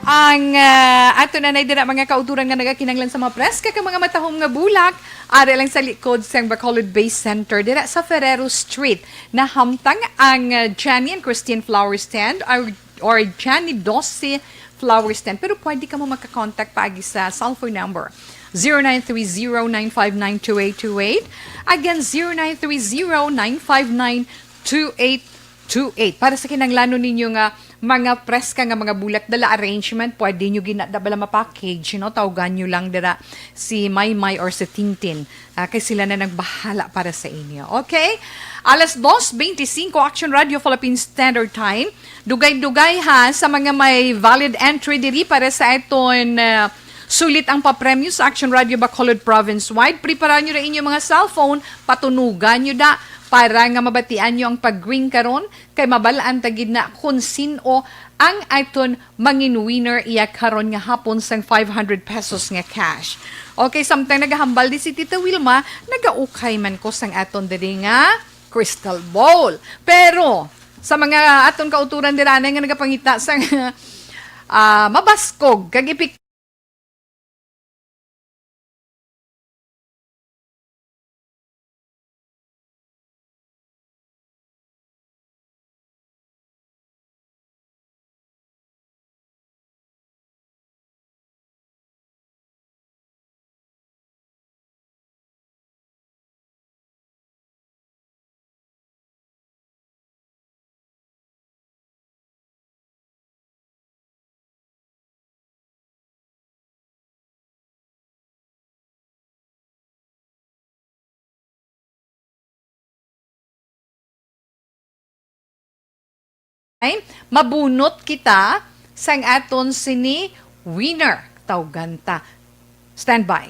Ang, ah, ato na nay dira, mga kauturan, nga nagakinahanglan sa mga preska kag mga matahom nga bulak, ari lang sa likod sang Bacolod Base Center, dira sa Ferrero Street. Nahamtang ang, ah, Jenny and Christine Flower Stand or, or Jenny Doce Flower Stand. Pero pwede ka mo makakontak paagi sa cellphone number zero nine three zero nine five nine two eight two eight. Again, zero nine three zero nine five nine two eight two eight. Para sa kinahanglanon ninyo nga mga preska nga mga bulak, dala arrangement, pwede nyo gina-, da bala ma-package, you know, tawgan nyo lang dira si Maymay or si Tintin. Ah, kay sila na nagbahala para sa inyo. Okay? Alas dos veinticinco, Action Radio Philippine Standard Time. Dugay-dugay ha sa mga may valid entry diri para sa aton, ah, sulit ang papremyo sa Action Radio Bacolod Province Wide. Prepara nyo ra inyo mga cellphone, patunugan nyo da para nga mabatian nyo ang pag-ring karon, kay mabal-an ta gid na kon sin-o ang aton mangin-winner iya karon nga hapon sang five hundred pesos nga cash. Okay, samtang nagahambal di si Tita Wilma, nagaukay man ko sang aton diri nga crystal ball. Pero sa mga aton kauturan dira na nga nagapangita sang, ah, mabaskog kag epek- Ay, mabunot kita sang aton sini winner. Tawgan ta. Standby.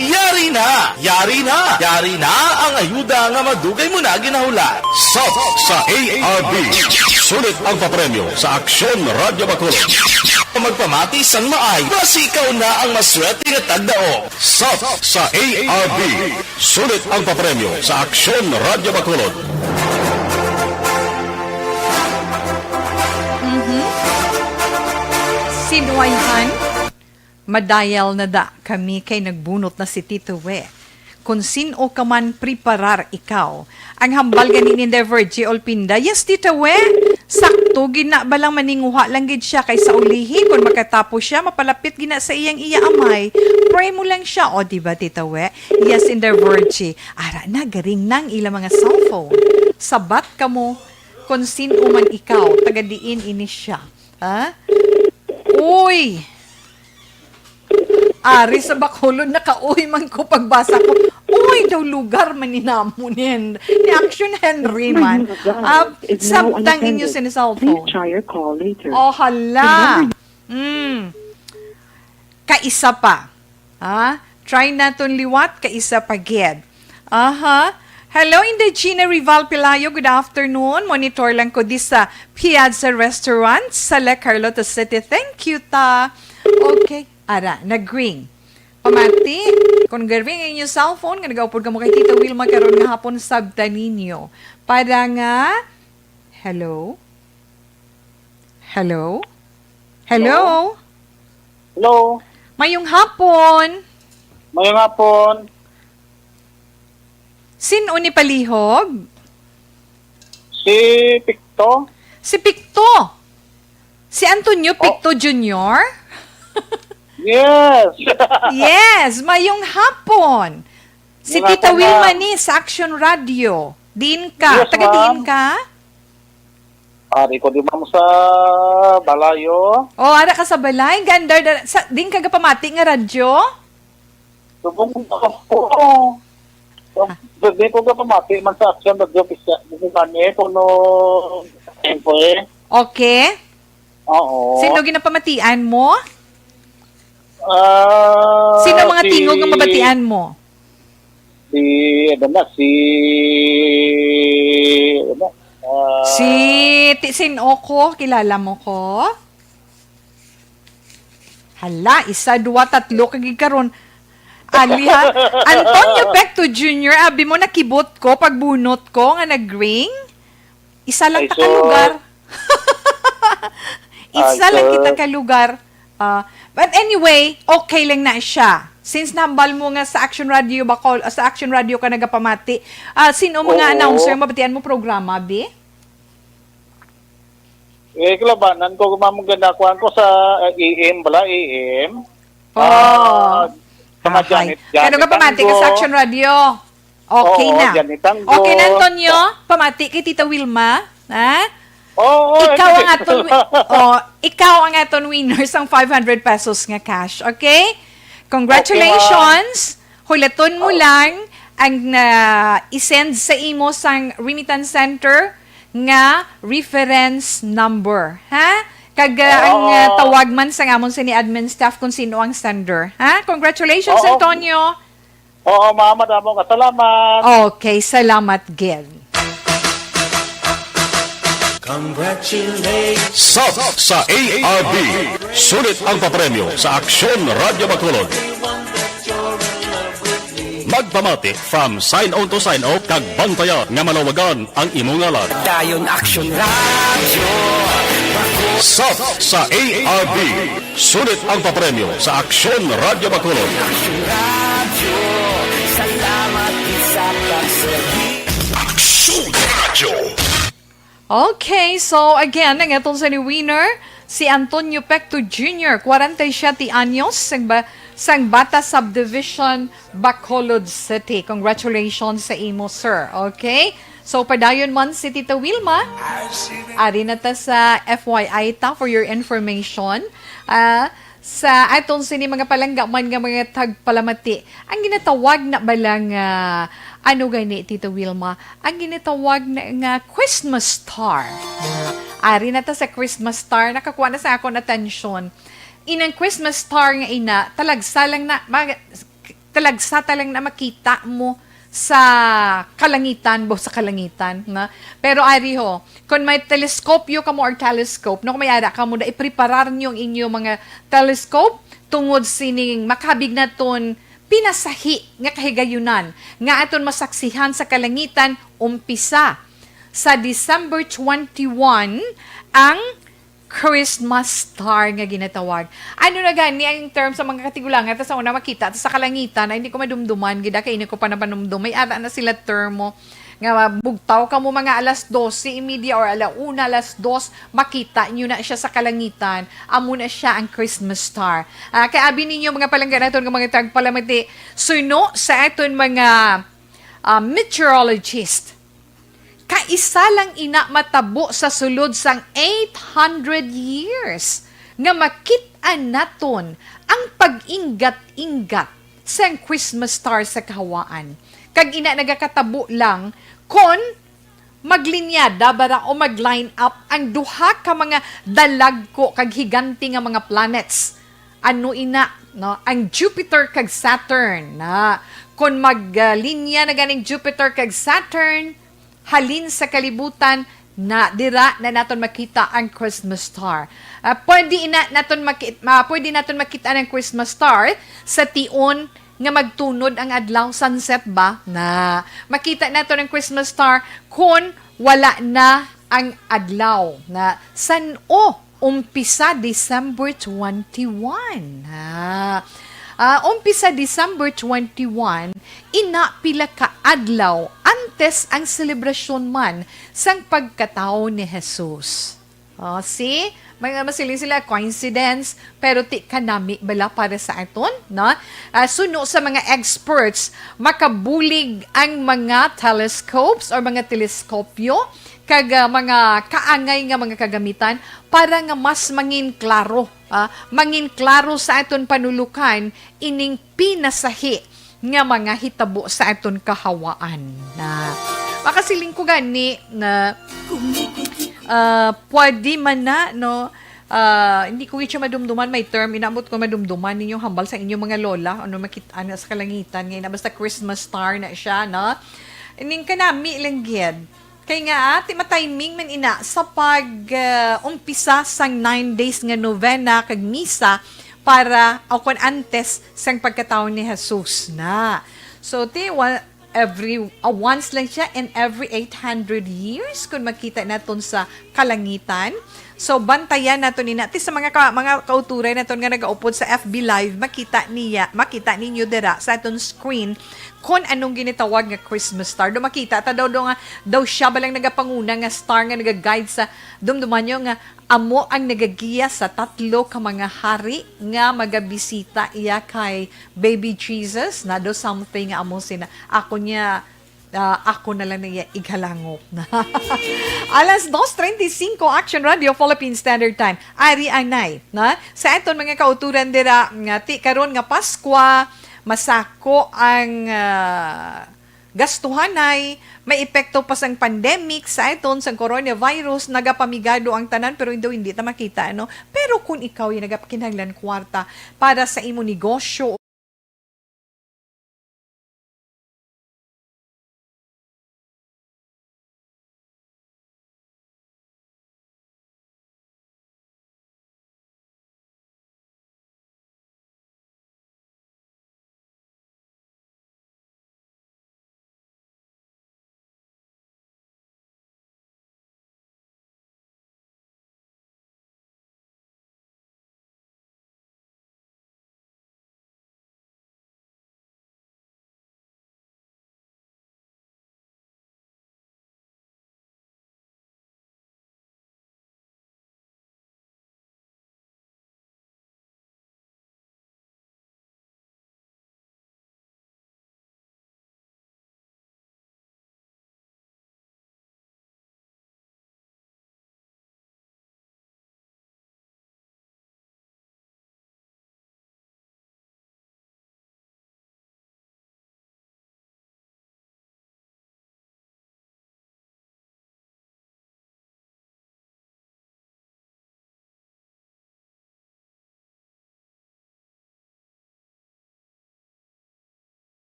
Yari na! Yari na! Yari na ang ayuda nga madugay mo na ginahulat. Sat sa A R B. Sulit ang papremyo sa Aksyon Radyo Bacolod. Magpamati sang maay, basi ikaw na ang maswerte nga tagdaog. Sat sa A R B. Sulit ang papremyo sa Aksyon Radyo Bacolod. Mhm. Sinwayhan, madayal na da kami kay nagbunot na si Tito We. Kon sin-o ka man, preparar ikaw. Ang hambal gani ni Endeavor G Olpinda, "Yes, Tita We." Sakto gid na, balang maninguha lang gid siya kay sa ulihi kon makatapos siya, mapalapit gid na sa iyang iya amay. Pray mo lang siya, o, di ba, Tita We? Yes, Endeavor G. Ara na, garing nang ila mga cellphone. Sabat kamo kon sin-o man ikaw, taga diin ini siya. Ha? Uy! Ari sa Bacolod, nakauy man ko pagbasa ko. Uy, daw lugar man ni namon yan. Ni Action Henry man. Ah, samtang inyo sini cellphone. Oh, hala. Mm. Kaisa pa. Ha? Try naton liwat, kaisa pa gid. Aha. Hello, Indagina Rival Pelayo. Good afternoon. Monitor lang ko di sa Piazza Restaurant sa La Carlota City. Thank you, ta. Okay. Ara, nag-ring. Pamati, kung ga-ring ang inyo cellphone, nga nagaupod kamo kay Tita Wilma karon nga hapon, sabta ninyo. Para nga, hello? Hello? Hello? Hello? Hello? Mayong hapon. Mayong hapon. Sin-o ni palihog? Si Picto. Si Picto. Si Antonio Oh. Picto Junior? Yes. Yes, mayong hapon. Si Mayong Tita hapon, Wilma ma'am. Ni sa Action Radio. Diin ka? Yes, Taga diin ma'am. Ka? Ari ko di, ma'am, sa balayo. Oh, ara ka sa balay, gandar da-, sa, din ka gapamati nga radyo? Subong ko. Ah. Di ko gapamati man sa Action Radio, pisa, di ko gani, kuno, tempo eh. Okay. Oo. Sino ginapamatian mo? Ah, Sino mga si tingog nga mabatian mo? Si, ano na, si, ano, ah, Si Ti-, sin-o ko, kilala mo ko? Hala, isa, dua, tatlo, kag karon. Ali, ha? Antonio Pecto Junior, abi mo nakibot ko, pagbunot ko, nga nag-ring? Isa lang Ay, ta ka so, lugar. Isa ay, lang so, kita ka lugar. Ah, but anyway, okay lang na siya. Since nahambal mo nga sa Action Radio Bacol, sa Action Radio ka nagapamati, ah, sino mga Oo. announcer mabatian mo programa, bi? Eh, kalabanan ko, ma'am, ganakuan ko sa, uh, A M, bala, A M. Oh. Ah, mga Ahay. Janet, Kano Janet ka pamati ka sa Tango. Action Radio? Okay Oo, na. Janet Tango. Okay na, Antonio? Pamati kay Tita Wilma? Ha? Oo, Ikaw ang aton wi-, oh, ikaw ang aton winner sang five hundred pesos nga cash, okay? Congratulations. Okay, ma'am. Hulaton mo Oh. lang ang na i-send sa imo sang remittance center nga reference number, ha? Kag, ah, ang, ah, Oo. tawag man sa amon sini admin staff kung sino ang sender, ha? Congratulations, Oo. Antonio. Oo, ma'am, madamo ka salamat. Okay, salamat gid. Congratulations. Sap sa A R B. Sulit ang papremyo sa Aksyon Radyo Bacolod. Magpamati from sign on to sign off kag bantaya nga malawagan ang imo ngalan. Dayon Aksyon Radyo. Sap sa A R B. Sulit ang papremyo sa Aksyon Radyo Bacolod. Aksyon Radyo. Salamat sa pagserbi. Aksyon Radyo. Okay, so again, ang aton sini winner, si Antonio Pecto Junior, kwarenta y siyete anyos, sang ba-, sang Bata Subdivision, Bacolod City. Congratulations sa imo, sir. Okay? So, padayon man si Tita Wilma. Ari na ta sa F Y I ta, for your information. Ah, sa aton sini mga palangga man nga mga tagpalamati, ang ginatawag na bala nga, ano gani, Tita Wilma? Ang ginatawag na nga Christmas star. Ari na ta sa Christmas star, nakakuha na sa akon atensyon. Inang Christmas star nga ina, talagsa lang na, ma-, talagsa ta lang na makita mo sa kalangitan, bo, sa kalangitan, na. Pero ari ho, kung may teleskopyo kamo or telescope, no, kung may ara kamo, da, ipreparar niyo ang inyo mga telescope tungod sining makabig naton pinasahi nga kahigayunan nga aton masaksihan sa kalangitan, umpisa sa December twenty-one ang Christmas star nga ginatawag. Ano na gani ang term sa mga katigulangan? Ta sa una makita ta sa kalangitan, ay hindi ko madumduman gid, ah, kay hindi ko pa napanumdum. May ara na sila termo nga bugtaw kamo mga alas dose y media or ala una, alas dos, makita nyo na siya sa kalangitan. Amo na siya ang Christmas star. Ah, kay abi ninyo mga palangga naton nga mga tagpalamati, suno sa aton mga, ah, meteorologist, kaisa lang ina matabo sa sulod sang eight hundred years nga makit-an naton ang pag-inggat-inggat sang Christmas star sa kahawaan. Kag ina nagakatabo lang kon maglinyada ba ra o mag-line up ang duha ka mga dalagko kag higante nga mga planets. Ano ina, no? Ang Jupiter kag Saturn, na kon maglinya na ganing Jupiter kag Saturn halin sa kalibutan, na dira na naton makita ang Christmas star. Ah, pwede ina naton maki-, ah, pwede naton makita ang Christmas star sa tion nga magtunod ang adlaw, sunset ba? Na makita naton ang Christmas star kon wala na ang adlaw. Na san-o? Umpisa December twenty-one. Ha? Ah, umpisa December twenty-one, ina pila ka adlaw antes ang selebrasyon man sang pagkatawo ni Jesus. Oh, see? Mga masiling sila, coincidence, pero ti kanami bala para sa aton, no? Ah, suno sa mga experts, makabulig ang mga telescopes or mga teleskopyo kag, ah, mga kaangay nga mga kagamitan para nga mas mangin klaro, ah, mangin klaro sa aton panulukan ining pinasahi nga mga hitabo sa aton kahawaan. Na makasiling ko gani na, ah, pwede man na, no, ah, hindi ko gid siya madumduman, may term, inabot ko madumduman ninyo hambal sa inyong mga lola, ano, makit-an sa kalangitan, nga ina, basta Christmas star na siya, no? Ining kanami lang gid. Kay nga, ah, ti matiming man ina sa pag, ah, umpisa sang nine days nga novena kag misa para, o kon antes sang pagkatawo ni Jesus na. So, ti, wa-, Every, ah, once lang siya in every eight hundred years, kung makita naton sa kalangitan. So, bantayan naton ina. Ti sa mga ka-, mga kauturay naton nga nagaupod sa F B Live, makita niya, makita ninyo dira sa aton screen kung anong ginitawag nga Christmas star. Do makita ta daw, do nga, daw siya ba lang nagapanguna nga star nga nagaguide sa, dumduman nyo nga amo ang nagagiya sa tatlo ka mga hari nga magabisita iya kay Baby Jesus. Na do something nga amo sina, ako niya, ah, ako na lang niya ighalangop na. Alas dos treinta y cinco, Action Radio, Philippine Standard Time. Ari anay, na? Sa aton mga kauturan dira, nga ti karon nga Paskwa, masako ang, ah, gastuhanay, may epekto pa sang pandemic sa aton sang coronavirus, nagapamigado ang tanan, pero hindi, hindi ta makita, ano? Pero kung ikaw yung nagakinahanglan kwarta para sa imo negosyo,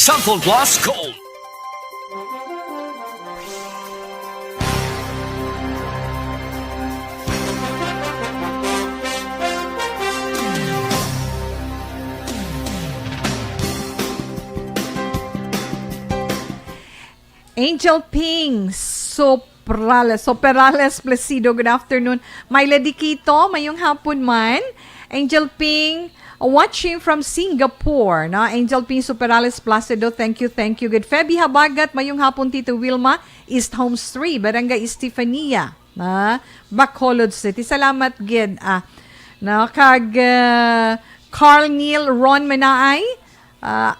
Cellphone Plus Gold. Angel Ping Soprales, Soperales Placido, good afternoon. Myla Diquito, mayong hapon man. Angel Ping, watching from Singapore, no? Angel Ping Soperales Placido, thank you, thank you. Good. Feby Habagat, mayong hapon, Tito Wilma, East Homes three, Barangay Estefania, ah, Bacolod City. Salamat gid, ah. No, kag, ah, Carl Neil Ron Manaay, ah,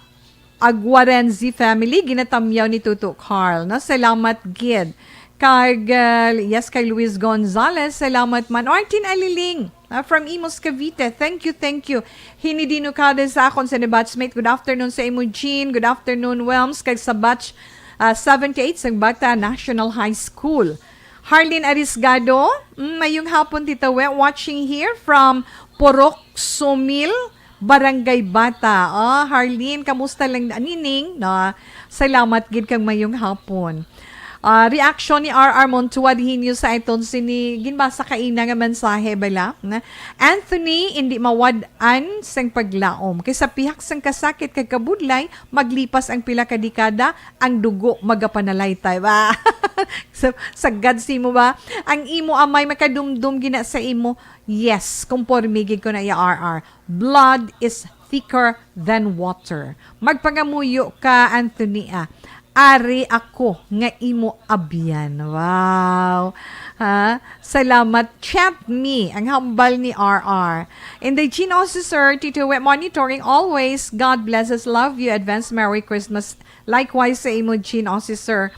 Aguarenzi family, ginatamyaw ni Tuto Carl, no? Salamat gid. Kag, ah, yes, kay Luis Gonzalez, salamat man. Artin Aliling, ah, from Imus, Cavite, thank you, thank you. Hinidino ka din sa akon sa ni batchmate. Good afternoon sa imo, Jean. Good afternoon, Welms. Kag sa batch, ah, seventy-eight sa Bata National High School. Harlin Arisgado, mm, mayong hapon, Tita We. Watching here from Porok Sumil, Barangay Bata. Ah, Harlin, kamusta lang, Nining? No? Salamat gid kag mayong hapon. Ah, reaction ni R R Montua dihinyo sa iton sini ginbasa kaina nga mensahe bala. Na, Anthony, indi mawad-an sang paglaom. Kay sa pihak sang kasakit kag kabudlay, maglipas ang pila ka dekada, ang dugo magapanalaytay. Ba? Sa, sagad si mo ba? Ang imo amay makadumdum gina sa imo. Yes, konforme gid ko na iya R R. Blood is thicker than water. Magpangamuyo ka, Anthony, ah. Ari ako nga imo abyan. Wow. Ha? Salamat. Chat me. Ang hambal ni R R. And the Gene Officer, Tito Wet monitoring always. God bless us. Love you. Advance Merry Christmas. Likewise sa imo, Gene Officer.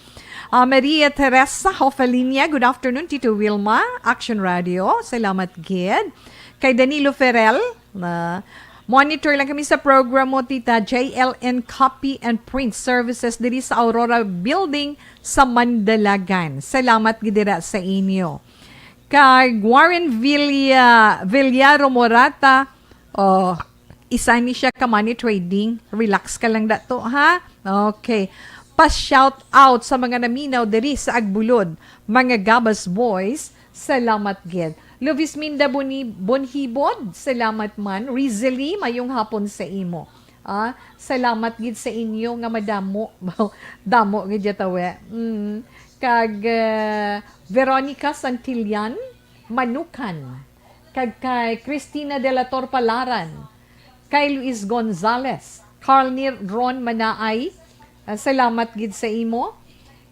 Ah, Maria Teresa Hofalinia, good afternoon, Tito Wilma, Action Radio. Salamat gid. Kay Danilo Ferrel, na monitor lang kami sa program mo, Tita. J L N Copy and Print Services diri sa Aurora Building sa Mandalagan. Salamat gid dira sa inyo. Kag Warren Villa, Villaro Morata, Oh, isa ni siya ka money trading. Relax ka lang dato, ha? Okay. Pa-shout out sa mga naminaw diri sa Agbulod, mga Gabas Boys. Salamat gid. Luvisminda Boni-, Bonhibod, salamat man. Rizeli, mayong hapon sa imo. Ah, salamat gid sa inyo nga madamo. Damo gid ya tawe. Mm. Kag, eh, Veronica Santillan, Manukan. Kag kay Christina de la Torpalaran, kay Luis Gonzalez, Carlnir Ron Manaay, ah, salamat gid sa imo.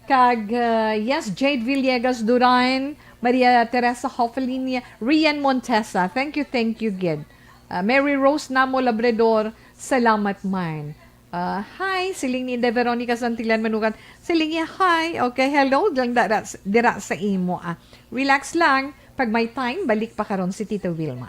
Kag, ah, yes, Jade Villegas Duran, Maria Teresa Hofelinia, Rian Montesa, thank you, thank you gid. Ah, Mary Rose Namo Labrador, salamat man. Ah, hi, siling ni Inday Veronica Santillan Manukan. Siling niya, hi. Okay, hello lang dira, dira sa imo, ah. Relax lang. Pag may time, balik pa karon si Tito Wilma.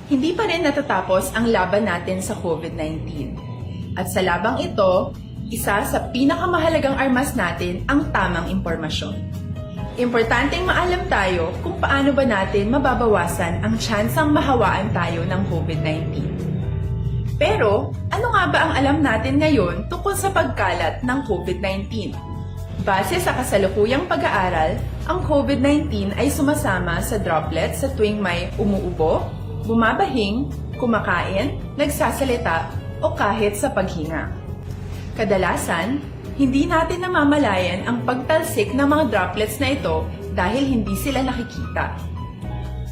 Hindi pa rin natatapos ang laban natin sa COVID nineteen. At sa labang ito, isa sa pinakamahalagang armas natin ang tamang impormasyon. Importanteng maalam tayo kung paano ba natin mababawasan ang tsansang mahawaan tayo ng COVID nineteen. Pero, ano nga ba ang alam natin ngayon tungkol sa pagkalat ng COVID nineteen? Base sa kasalukuyang pag-aaral, ang COVID nineteen ay sumasama sa droplets sa tuwing may umuubo, bumabahing, kumakain, nagsasalita, o kahit sa paghinga. Kadalasan, hindi natin namamalayan ang pagtalsik ng mga droplets na ito dahil hindi sila nakikita.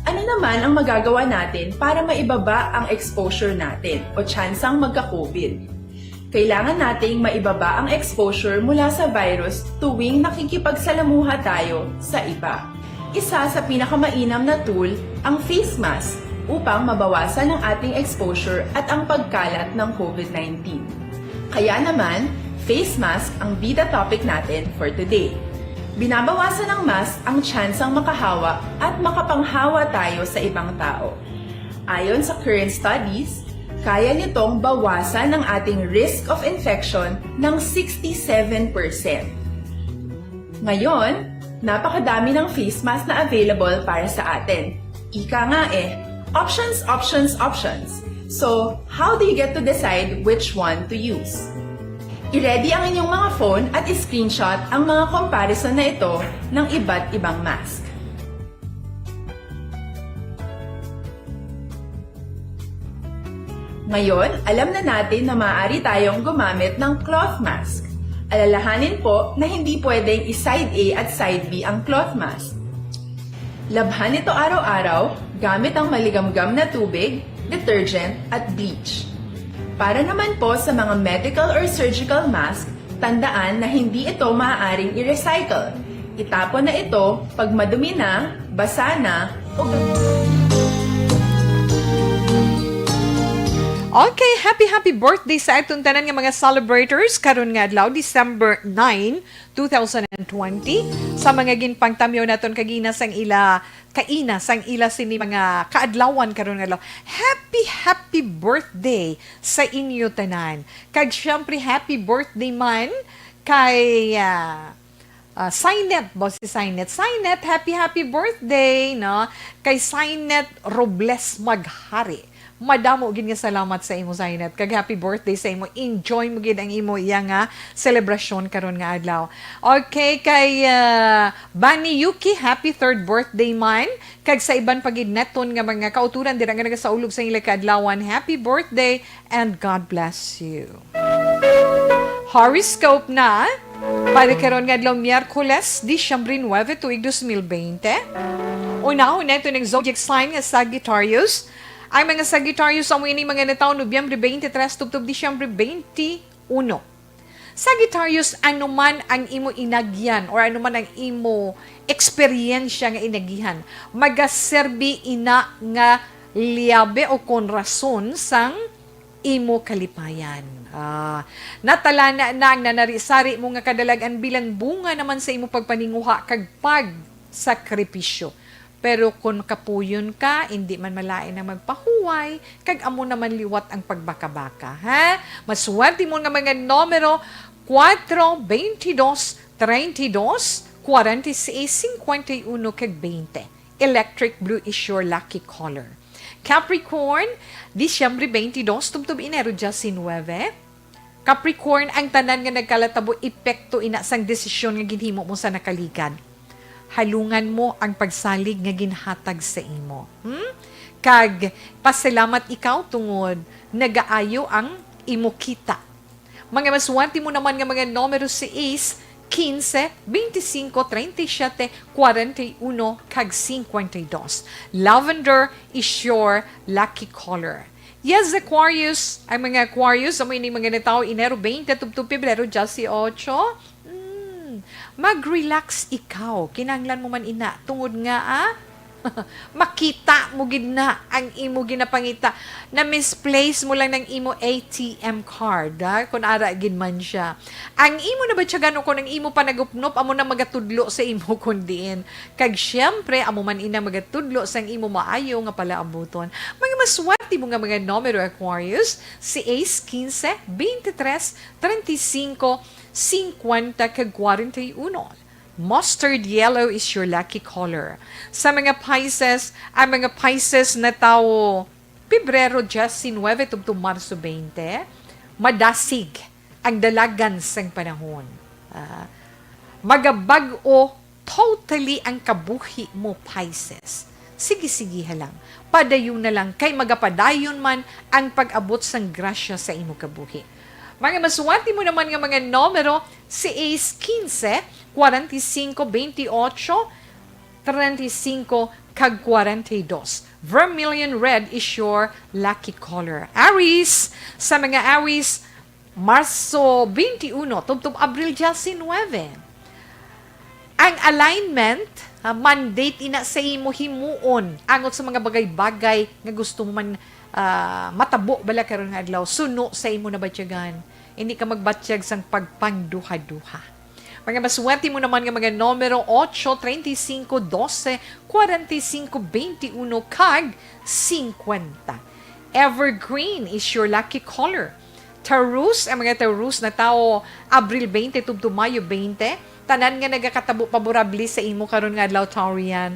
Ano naman ang magagawa natin para maibaba ang exposure natin o tsansang magka-COVID? Kailangan nating maibaba ang exposure mula sa virus tuwing nakikipagsalamuha tayo sa iba. Isa sa pinakamainam na tool ang face mask upang mabawasan ang ating exposure at ang pagkalat ng COVID nineteen. Kaya naman, face mask ang bida topic natin for today. Binabawasan ng mask ang tsansang makahawa at makapanghawa tayo sa ibang tao. Ayon sa current studies, kaya nitong bawasan ang ating risk of infection ng sixty-seven percent. Ngayon, napakadami ng face mask na available para sa atin. Ika nga eh, options, options, options. So, how do you get to decide which one to use? I-ready ang inyong mga phone at i-screenshot ang mga comparison na ito ng iba't ibang mask. Ngayon, alam na natin na maaari tayong gumamit ng cloth mask. Alalahanin po na hindi pwedeng i-side A at side B ang cloth mask. Labhan ito araw-araw gamit ang maligamgam na tubig, detergent, at bleach. Para naman po sa mga medical or surgical mask, tandaan na hindi ito maaaring i-recycle. Itapon na ito pag madumi na, basa na, o Okay, happy, happy birthday sa aton tanan nga mga celebrators karon nga adlaw, December nine, two thousand twenty. Sa mga ginpangtamyaw naton kagina sang ila, kaina sang ila sini mga kaadlawan karon nga adlaw, happy, happy birthday sa inyo tanan. Kag syempre, happy birthday man kay ah, ah, Signet, bo si Signet. Signet, happy, happy birthday, no? Kay Signet Robles Maghari. Madamo gid nga salamat sa imo, Signet. Kag happy birthday sa imo. Enjoy mo gid ang imo iya nga selebrasyon karon nga adlaw. Okay, kay ah, Bani Yuki, happy third birthday man. Kag sa iban pa gid naton nga mga kauturan dira nga nagasaulog sa ila kaadlawan, happy birthday and God bless you. Horoscope na para karon nga adlaw, Miyerkules, Disyembre nuebe, tuig dos mil bente. Unahon nato ang zodiac sign nga Sagittarius. Ang mga Sagittarius amo ini mga natawo Nobyembre twenty-three tubtob Disyembre twenty-one. Sagittarius, ano man ang imo inagyan or ano man ang imo eksperyensya nga inagihan, magaserbi ina nga liabe o kon rason sang imo kalipayan. Ah, natalana na ang nanari-sari mo nga kadalag-an bilang bunga naman sa imo pagpaninguha kag pagsakripisyo. Pero kon kapuyon ka, indi man malain ang magpahuway, kag amo naman liwat ang pagbakabaka, ha? Maswerte mo nga mga numero, kuwatro, beintidos, treintidos, kwarenta y seis, cincuenta y uno, kag bente. Electric blue is your lucky color. Capricorn, Disyembre beintidos tubtob Enero diecinuebe. Capricorn, ang tanan nga nagkalatabo epekto ina sang desisyon nga ginhimo mo sa nakaligad. Halungan mo ang pagsalig nga ginhatag sa imo. Hmm? Kag pasalamat ikaw tungod nagaayo ang imo kita. Mga maswerte mo naman nga mga numero seis, quince, veinticinco, treinta y siete, cuarenta y uno, kag cincuenta y dos. Lavender is your lucky color. Yes, Aquarius. Ang mga Aquarius, amo ini mga natawo Enero twenty tubtob Pebrero dieciocho. Hmm, mag-relax ikaw. Kinahanglan mo man ina tungod nga ah, makita mo gid na ang imo ginapangita. Na-misplace mo lang ng imo A T M card, ha? Kung ara gid man siya. Ang imo na batyagan o kung ang imo panagupnop amo na magatudlo sa imo kung diin. Kag syempre, amo man ina magatudlo sang imo maayo nga palaabuton. Mga maswerte mo nga mga numero, Aquarius, seis, quince, veintitrés, treinta y cinco, cincuenta, kag cuarenta y uno. Mustard yellow is your lucky color. Sa mga Pisces, ang mga Pisces na tawo Pebrero diecinuebe tubtob Marso twenty, madasig ang dalagan sang panahon. Ah, magabag-o totally ang kabuhi mo, Pisces. Sige-sigiha lang. Padayon na lang, kay magapadayon man ang pag-abot sang grasya sa imo kabuhi. Mga maswerte mo naman nga mga numero, seis, quince, cuarenta y cinco, veintiocho, treinta y cinco, kag cuarenta y dos. Vermilion red is your lucky color. Aries, sa mga Aries, Marso twenty-one tubtob Abril diecinuebe. Ang alignment, ah, mandate ina sa imo himuon angot sa mga bagay-bagay nga gusto mo man, ah, matabo bala karon nga adlaw, suno sa imo nabatyagan. Hindi ka magbatyag sang pagpangduha-duha. Mga maswerte mo naman nga mga numero, ocho, treinta y cinco, doce, cuarenta y cinco, veintiuno, kag cincuenta. Evergreen is your lucky color. Taurus, ang mga Taurus na tawo, Abril twenty tubto Mayo twenty, tanan nga nagakatabo paborable sa imo karon nga adlaw, Taurian.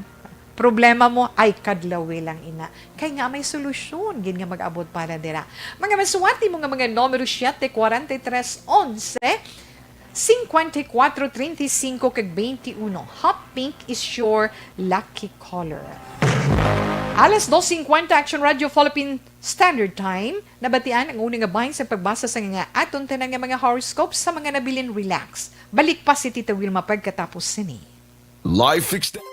Problema mo, ay kadlawi lang ina. Kay nga may solusyon gid nga mag-abot para dira. Mga maswerte mo nga mga numero, siete, cuarenta y tres, once, cincuenta y cuatro, treinta y cinco, kag veintiuno. Hot pink is your lucky color. Alas dos cincuenta, Action Radio Philippine Standard Time. Nabatian ang una nga bahin sa pagbasa sa nga aton tanan nga mga horoscope sa mga nabilin. Relax. Balik pa si Tita Wilma pagkatapos sini. Life extend.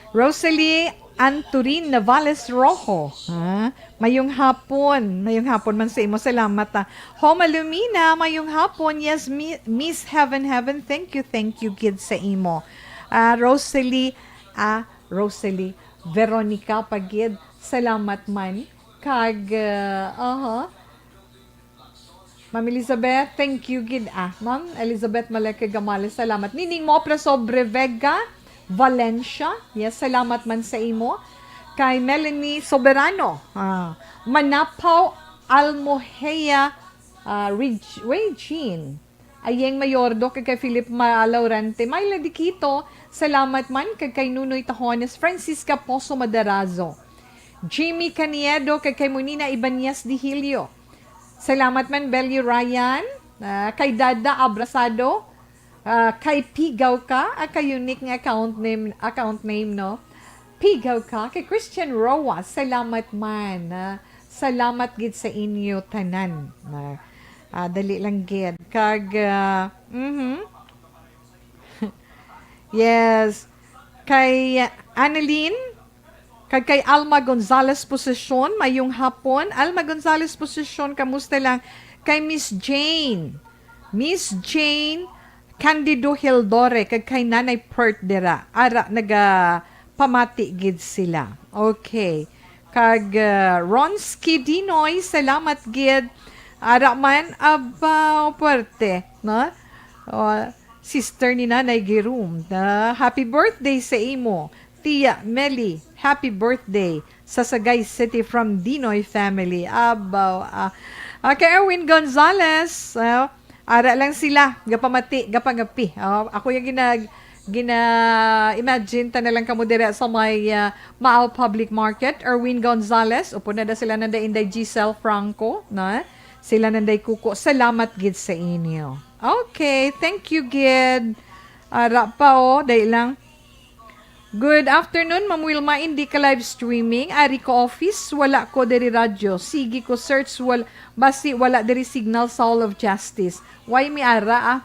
Rosalie Anturin Navales Rojo, ha? Mayong hapon. Mayong hapon man sa imo. Salamat, ah. Homa Lumina, mayong hapon. Yes, Mi-, Miss Heaven Heaven, thank you, thank you gid sa imo. Ah, Rosalie, ah, Rosalie, Veronica pa gid, salamat man. Kag, ah, aha. Ma'am Elizabeth, thank you gid. Ah, Ma'am Elizabeth Maleke Gamales, salamat. Nining Mopra Sobre Vega, Valencia. Yes, salamat man sa imo. Kay Melanie Soberano, ah, Manapaw Almohea, ah, Reg-, Regine. Ayeng Mayordo, kag kay Philip Ma-, Laurente. Myla Diquito, salamat man. Kag kay Nunoy Tahones, Francisca Poso Madarazo. Jimmy Caniedo, kag kay Munina Ibanez Dihilio. Salamat man, Belly Ryan. Ah, kay Dada Abrasado. Ah, kay Pigaw Ka. Ah, kay unique nga account name, account name, no? Pigaw Ka. Kay Christian Roa, salamat man. Ah, salamat gid sa inyo tanan. Ah, ah, dali lang gid. Kag, ah, mhm. Yes. Kay Annalyn, kag kay Alma Gonzalez Posisyon, mayong hapon. Alma Gonzalez Posisyon, kamusta lang? Kay Miss Jane. Miss Jane Candido Hildore, kag kay Nanay Pert dira. Ara, nagapamati gid sila. Okay. Kag, uh, Ronski Dinoy, salamat gid. Ara man, abaw, puwerte, no? O, sister ni Nanay Girum, na happy birthday sa imo. Tia Meli, happy birthday sa Sagay City from Dinoy family. Abaw, ah. Ah, kay Erwin Gonzalez, ah, ara lang sila, gapamati, gapangapi. Oh, ako yung ginag-, gina-imagine ta na lang kamo dire sa may, ah, Maal Public Market. Erwin Gonzalez, upo na da sila nanda Inday Giselle Franco, no? Sila nanday kuko. Salamat gid sa inyo. Okay, thank you gid. Ara pa, oh, dahil lang. Good afternoon, Ma'am Wilma. Hindi ka live streaming. Ari ko office, wala ko diri radyo. Sige ko search, wal-, basi wala diri signal sa Hall of Justice. Why mi ara, ah?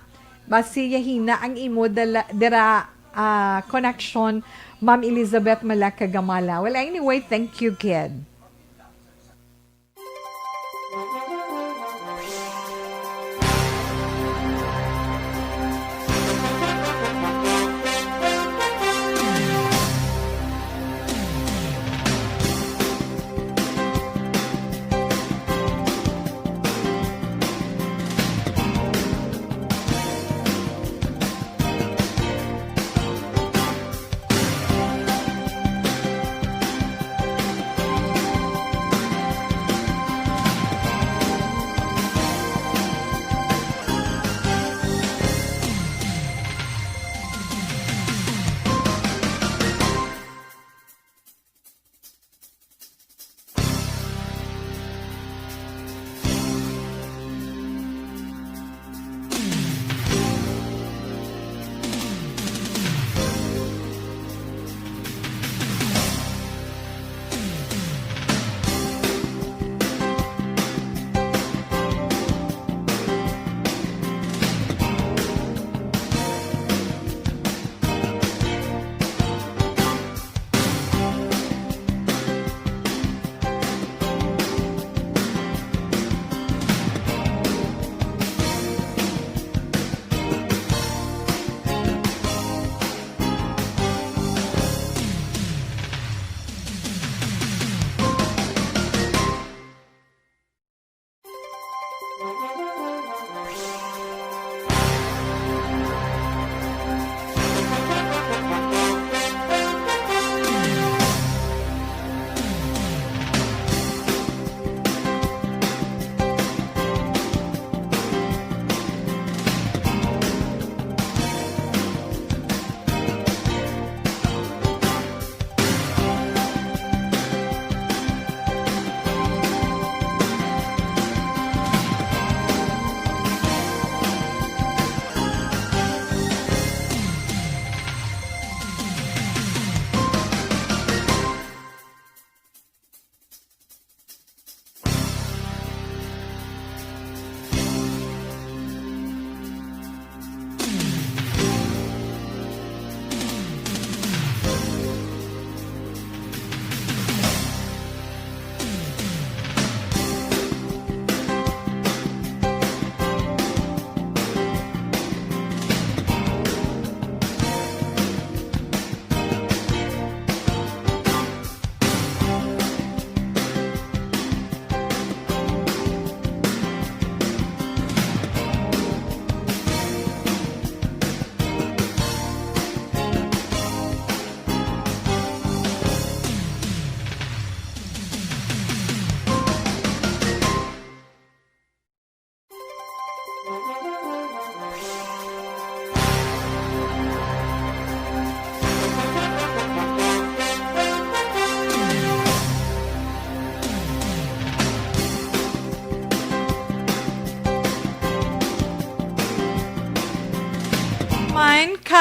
Basi yahina ang imo dala, dira, ah, connection, Ma'am Elizabeth Malaka Gamala. Well, anyway, thank you, kid.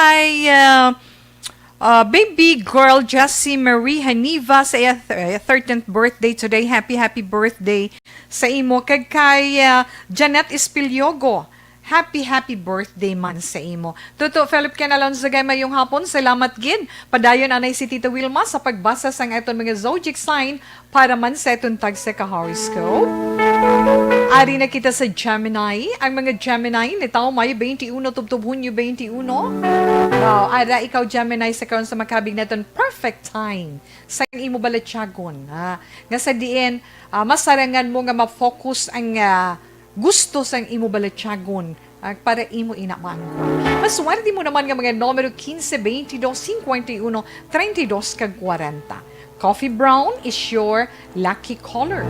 kay, ah, ah, baby girl Jessie Marie Haniva sa iya th-, eh, thirteenth birthday today. Happy, happy birthday sa imo. Kag kay, ah, Janet Espiliogo, happy, happy birthday man sa imo. Tuto Philip Ken Alonzo Gay, mayong hapon. Salamat gid. Padayon anay si Tita Wilma sa pagbasa sang aton mga zodiac sign para man sa aton tagsa ka horoscope. Ari na kita sa Gemini. Ang mga Gemini, nitawo Mayo twenty-one tubtob Hunyo twenty-one. Wow, ara ikaw Gemini sa karon sa makabig naton perfect time sa imo balatyagon, ha? Nga sa diin, ah, masarangan mo nga ma-focus ang, ah, gusto sang imo balatyagon, ah, para imo ina maangkon. Maswerte mo naman nga mga numero quince, veintidós, cincuenta y uno, treinta y dos, kag kwarenta. Coffee brown is your lucky color.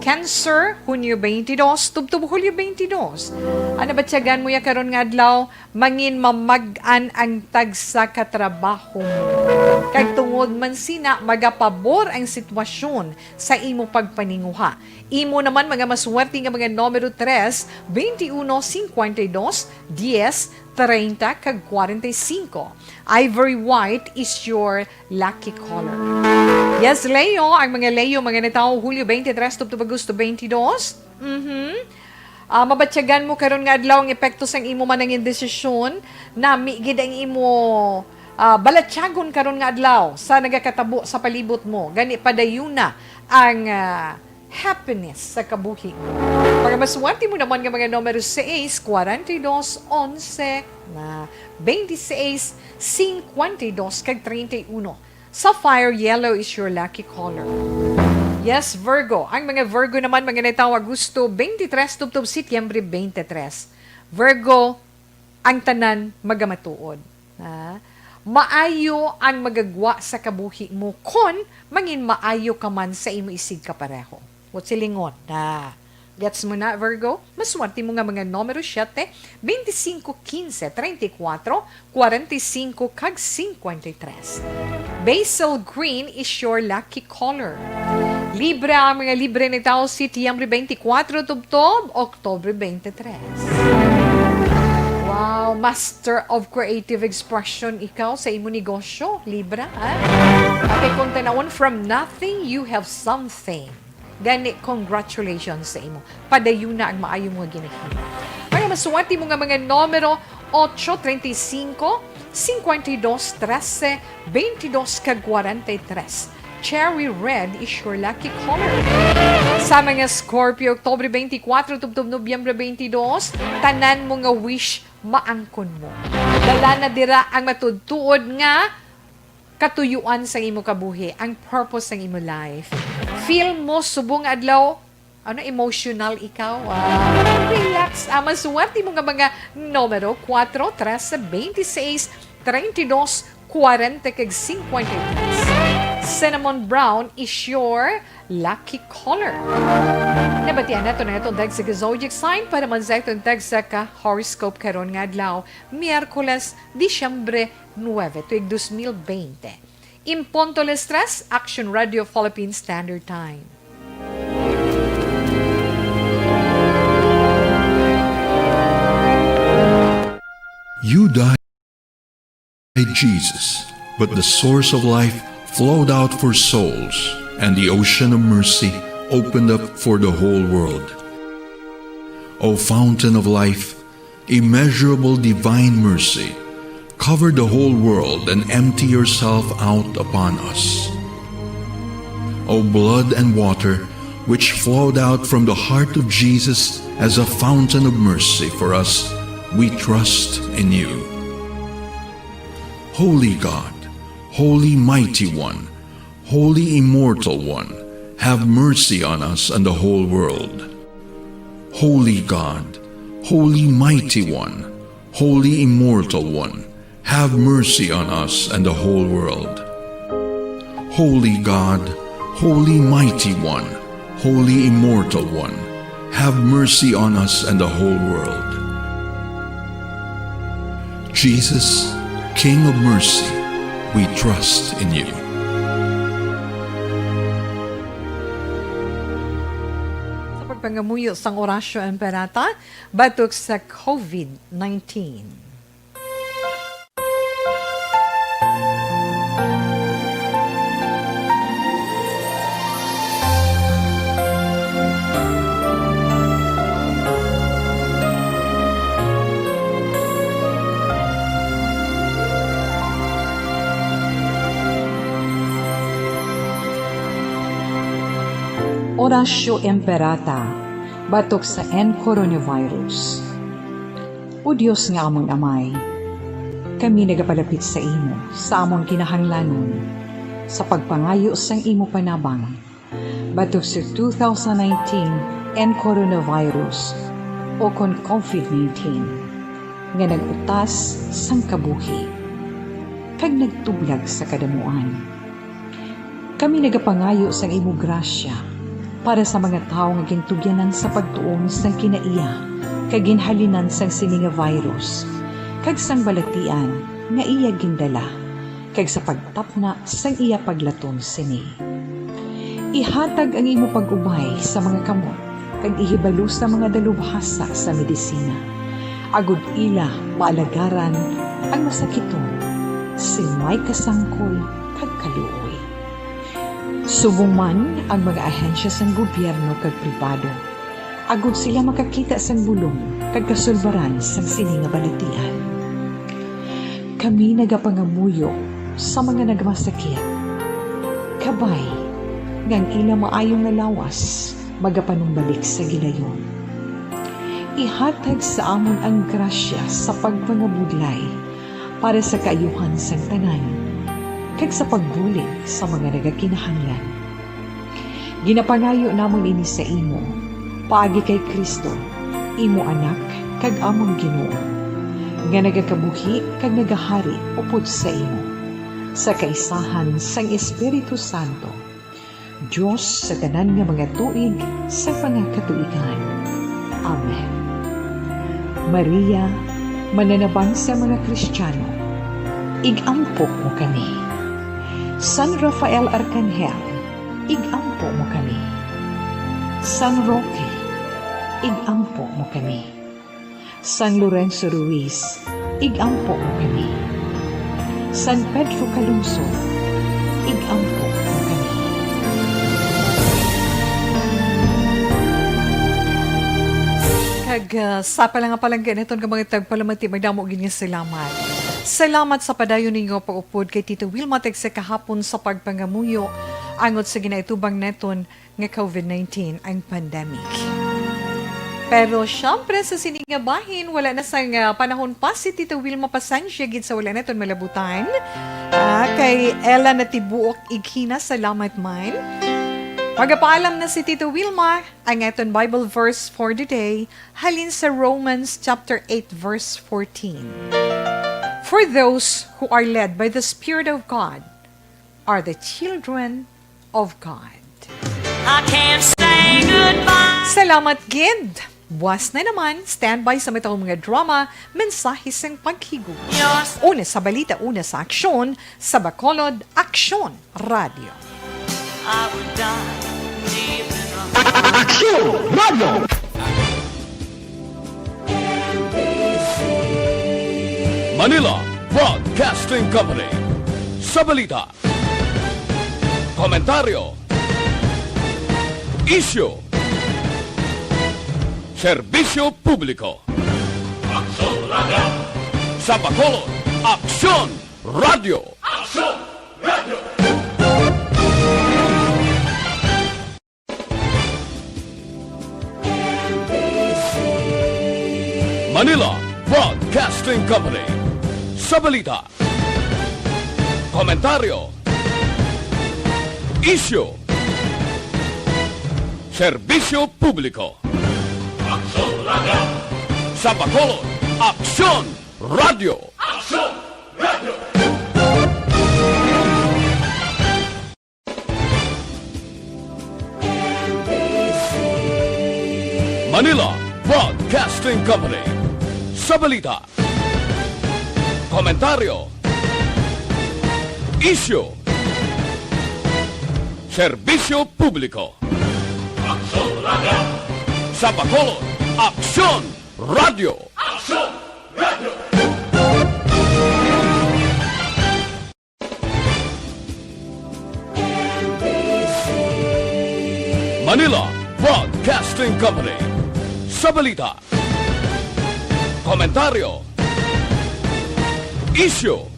Cancer, Hunyo twenty-two, tubtob Hulyo twenty-two. Ang nabatyagan mo ya karon nga adlaw, mangin mamag-an ang tagsa ka trabaho mo. Kag tungod man sina, magapabor ang sitwasyon sa imo pagpaninguha. Imo naman mga maswerte nga mga numero tres, twenty-uno, cincuenta y dos, diez, treinta, kag cuarenta y cinco. Ivory white is your lucky color. Yes, Leo, ang mga Leo, mga natawo Hulyo twenty-tres tubtob Agosto twenty-dos. Mhm. Ah, mabatyagan mo karon nga adlaw ang epekto sang imo man nga desisyon. Nami gid ang imo, ah, balatyagon karon nga adlaw sa nagakatabo sa palibot mo. Gani, padayuna ang, ah, happiness sa kabuhi mo. Mga maswerte mo naman nga mga numero seis, cuarenta y dos, once, na veintiséis, cincuenta y dos, kag treinta y uno. Sapphire yellow is your lucky color. Yes, Virgo. Ang mga Virgo naman, mga natawo Agosto twenty-three tubtob Setyembre twenty-three. Virgo, ang tanan magamatuod. Ha? Maayo ang magagwa sa kabuhi mo kon mangin maayo ka man sa imo isigkapareho. What's silingon? Na, gets mo na, Virgo? Maswerte mo nga mga numero siete, veinticinco, quince, treinta y cuatro, cuarenta y cinco, kag cincuenta y tres. Basil green is your lucky color. Libra, ang mga Libra natawo Setyembre twenty-four tubtob October twenty-three. Wow, master of creative expression ikaw sa imo negosyo, Libra, ha? Ate, kung tanawon, from nothing, you have something. Gani, congratulations sa imo. Padayuna ang maayo mo nga ginahimo. Mga maswerte mo nga mga numero, ocho, treinta y cinco, cincuenta y dos, trece, veintidós, kag cuarenta y tres. Cherry red is your lucky color. Sa mga Scorpio, Oktubre twenty-four tubtob Nobyembre twenty-dos, tanan mo nga wish maangkon mo. Dala na dira ang matuod-tuod nga katuyuan sang imo kabuhi, ang purpose sang imo life. Feel mo subong nga adlaw, ano, emotional ikaw? Ah, relax. Ah, maswerte mo nga mga numero, kuwatro, trese, bente seis, treinta y dos, kwarenta, kag cincuenta y tres. Cinnamon brown is your lucky color. Nabatian nato na itong tagsa ka zodiac sign para man sa itong tagsa ka horoscope karon nga adlaw, Miyerkules, Disyembre nuebe, tuig dos mil bente. En punto las tres, Action Radio Philippine Standard Time. You died, Jesus, but the source of life flowed out for souls, and the ocean of mercy opened up for the whole world. O fountain of life, immeasurable divine mercy, cover the whole world and empty yourself out upon us. O blood and water, which flowed out from the heart of Jesus as a fountain of mercy for us, we trust in you. Holy God, Holy Mighty One, Holy Immortal One, have mercy on us and the whole world. Holy God, Holy Mighty One, Holy Immortal One, have mercy on us and the whole world. Holy God, Holy Mighty One, Holy Immortal One, have mercy on us and the whole world. Jesus, King of mercy, we trust in you. Sa pagpangamuyo sang Oratio Imperata, batok sa COVID nineteen. Oratio Imperata, batok sa N coronavirus. O Dios nga amon Amay, kami nagapalapit sa imo sa amon kinahanglanon sa pagpangayo sang imo panabang batok sa two thousand nineteen N coronavirus, o kon COVID nineteen, nga nag-utas sang kabuhi kag nagtublag sa kadamuan. Kami nagapangayo sang imo grasya para sa mga tawo nga gintugyanan sa pagtuon sang kinaiya kag ginhalinan sang sini nga virus, kag sang balatian nga iya gindala, kag sa pagtapna sang iya paglaton sini. Ihatag ang imo pag-ubay sa mga kamot, kag ihibalo sa mga dalubhasa sa medisina, agod ila maalagaran ang masakiton sing may kasangkol kag kaluoy. Subong man ang mga ahensya sang gobyerno kag pribado, agod sila makakita sang bulong kag kasulbaran sang sini nga balatian. Kami nagapangamuyo sa mga nagmasakit, kabay nga ang ila maayo nga lawas magapanumbalik sa gilayon. Ihatag sa amon ang grasya sa pagpangabudlay para sa kaayuhan sang tanan, kag sa pagbulig sa mga nagakinahanglan. Ginapangayo namon ini sa imo, paagi kay Cristo, imo Anak kag amon Ginoo, nga nagakabuhi kag nagahari upod sa imo, sa kaisahan sang Espiritu Santo, Dios sa tanan nga mga tuig sa mga katuigan. Amen. Maria, mananabang sa mga Kristiyano, ig-ampo mo kami. San Rafael Arkanghel, ig-ampo mo kami. San Roque, ig-ampo mo kami. San Lorenzo Ruiz, ig-ampo mo kami. San Pedro Calungsod, ig-ampo mo kami. Kag, ah, sa pala nga palangga naton nga mga tagpalamati, madamo gid nga salamat. Salamat sa padayon ninyo pag-upod kay Tita Wilma tag sa kahapon sa pagpangamuyo angot sa ginaitubang naton nga COVID nineteen ang pandemic. Pero syempre, sa sini nga bahin, wala na sang, ah, panahon pa si Tita Wilma, pasensya gid sa wala naton malabutan. Ah, kay Ella Natibuok Ighina, salamat man. Magapaalam na si Tita Wilma. Ang aton Bible verse for the day, halin sa Romans chapter eight, verse fourteen. For those who are led by the Spirit of God are the children of God. I can't say goodbye. Salamat gid. Buwas na naman, standby sa matahong mga drama, mensahe sang paghigugma. Una sa balita, una sa aksyon, sa Bacolod, Aksyon Radio. I would die deep in the Aksyon Radio. Manila Broadcasting Company. Sa balita, komentaryo, isyu, serbisyo publiko. Aksyon Radio. Sa Bacolod, Aksyon Radio. Aksyon Radio. Manila Broadcasting Company. Sa balita, komentaryo, isyu, serbisyo publiko. Aksyon Radio. Sa Bacolod, Aksyon Radio. Aksyon Radio. Manila Broadcasting Company. Sa balita, komentaryo, isyu, serbisyo publiko. Aksyon Radio. Sa Bacolod, Aksyon Radio. Aksyon Radio. Manila Broadcasting Company. Sa balita, komentaryo, isyu,